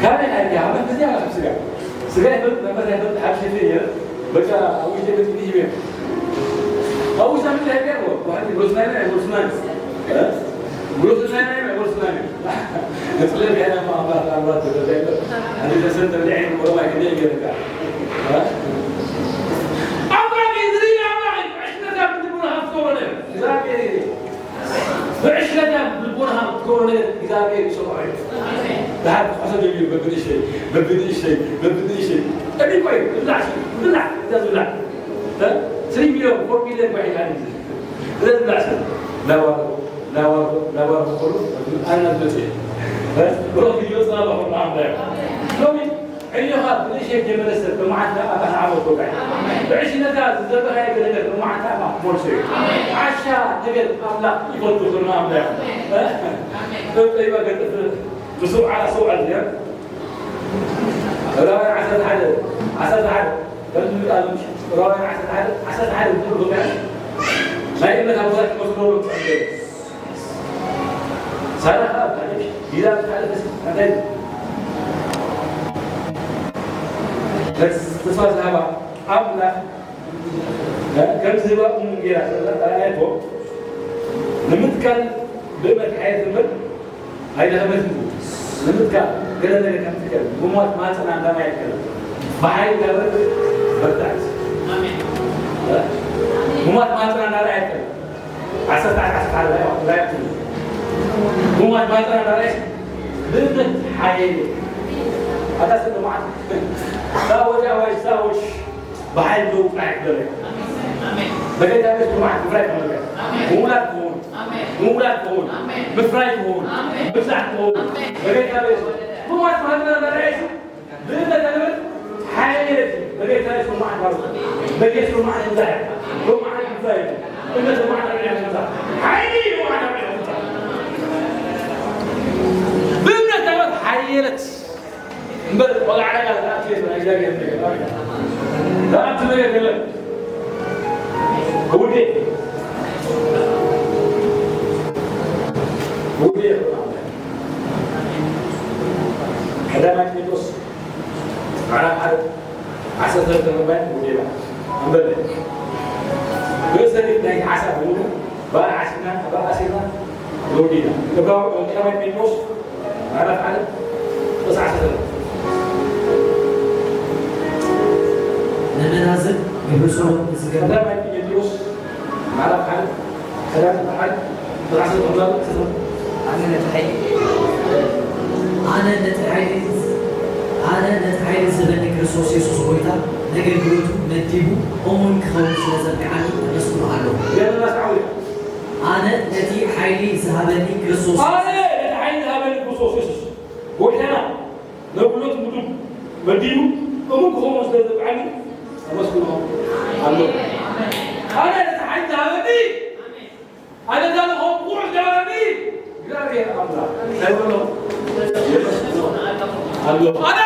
ካበይ ሓይልካ ሃመት እዚ ኣላ ስጋ ስጋ ይፈልጥ መንፈስ ይፈልጥ ሓብሽቲ እየ በቃ ኣብ ውሽጢ ቤት ይህብ እዮም ኣብ ውሽጢ ቤት ይህብ እዮም ባህል ብሎስናይ ናይ ብሎስናይ ብሎስናይ ናይ ብሎስናይ ነጽለ ቢያና ማባር አባት ተደረገ አንድ ተሰንተ ላይ ወራ ከደ ይገርጋ አብራም ይዝሪ አብራም እሽነታ ብትቡና ሀፍቶ ወደ እግዚአብሔር ብዕሽነታ ብልቦና ሀፍቶ ወደ እግዚአብሔር ይሰማይ ዳር ቆሰ ደቢር በብንሽ በብንሽ በብንሽ እኔ ቆይ ብላሽ ብላ ብላ ስሪ ሚሊዮን ፎር ሚሊዮን ባይ ዳር ስለዚህ ብላሽ ላዋ ላዋ ላዋ ሆኖ አናዘዘ ብሮ ይወጣ ነው አምዳ ሎሚ ዕዮኻ ብንእሸት ጀመረ ሰብ ብመዓልቲ ኣባኻ ዓወት ወጋይ ብዕሽነታ ዝዘበኻዮ ነገር ብመዓልቲ ኣባኻ ክመልሶ እዩ ዓሻ ነገር ኣምላኽ ይፈቱ ክርና ኣምዳ ጠይባ ገጥፍ ብስውዓ ስውዓ ዝያ ዕብራውያን ዓሰርተ ሓደ ዓሰርተ ሓደ ከምዚ ዝብል ኣሎ ምሽ ዕብራውያን ዓሰርተ ሓደ ዓሰርተ ሓደ ዝብል ቦታ ናይ እምነት ኣቦታት ክመስሉ ኣለዉ ሳራ ከዓ ብታሪክ ዲላ ብታሪክ እንታይ ተስፋ ዝሃባ ኣምላኽ ከም ዝህባ እሙን ጌራ ስለ ኣርኣየቶ ንምትካል ብእምነት ሓየት እምበር ኣይደኸመትን ንምትካል ገለ ነገር ከም ትከል ብሞት ማፀና እንዳራ ኣይከል ብሓይል ጋበር በርታዕት ብሞት ማፀና እንዳራ ኣይከል ዓሰርተ ዓሰርተ ሓደ ላይ ላይ ብሞት ማፀና እንዳራ ብእምነት ሓየል ኣታ ስለ ማዓት ዛወጃ ወይ ዛወሽ ብሓይል ደው ጥራሕ ይግበር በጌታ ቤት ኩርማዓት ምፍራይ ክመልከት ምውላድ ክኸውን ምውላድ ክኸውን ምፍራይ ክኸውን ምብዛሕ ክኸውን በጌታ ቤት ኩርማዓት ማህበረ መራየት ብእምነት ኣንበት ሓይል በጌታ ቤት ኩርማዓት ማለት በጌት ኩርማዓት ምብዛሕ ኩርማዓት ምፍራይ እምነት ኩርማዓት ርዕያ ምብዛሕ ሓይል ኩርማዓት ርዕያ ምብዛሕ ብእምነት ኣንበት ሓየለት እምበር ቆልዓ ዳኣ ዝኣቱ የለን። እግዚኣብሔር ይመስገን። ዝኣቱ ነገር የለን። ውዴ ውዴ ቀዳማይ ጢሞቴዎስ ምዕራፍ ሓደ ዓሰርተ ክልተ ውዴ እምበር ርእሰ ናይ ዓሳ ብምሉ ባር ዓሲና ባር ዓሲና ሎዲና እብራው ቀዳማይ ጴጥሮስ ምዕራፍ ሓደ ቁጽሪ ዓሰርተ ንመናዝል ግብሪ ሰዶም ንዝገብር ቀዳማይ ጴጥሮስ ምዕራፍ ሓደ ቀዳማይ ሓደ ቁጽሪ ዓሰርተ ክላሉ ዓሰርተ ኣነ ነቲ ሓይሊ ኣነ ነቲ ሓይሊ ኣነ ነቲ ሓይሊ ዝህበኒ ክርስቶስ የሱስ ጎይታ ነገልግሎቱ መዲቡ እሙን ክኸውን ስለ ዘብቅዓኒ ኣመስግኖ ኣለኹ። ገበና ሳዕዊ ኣነ ነቲ ሓይሊ ዝሃበኒ ክርስቶስ ኣነ ነቲ ሓይሊ ዝሃበኒ ክርስቶስ የሱስ ጎይታና ነብሎት ምዱብ መዲቡ እሙን ክኸውን ስለ ዘብቅዓኒ ኣመስግኖ ኣለኹ። ኣነ ነቲ ሓይሊ ዝሃበኒ ኣነ እዛ ንኸው ብቑዕ ዝገበረኒ እግዚኣብሔር ኣምላኽ እንታይ በሎ? የመስግኖ ኣለኹ። ኣነ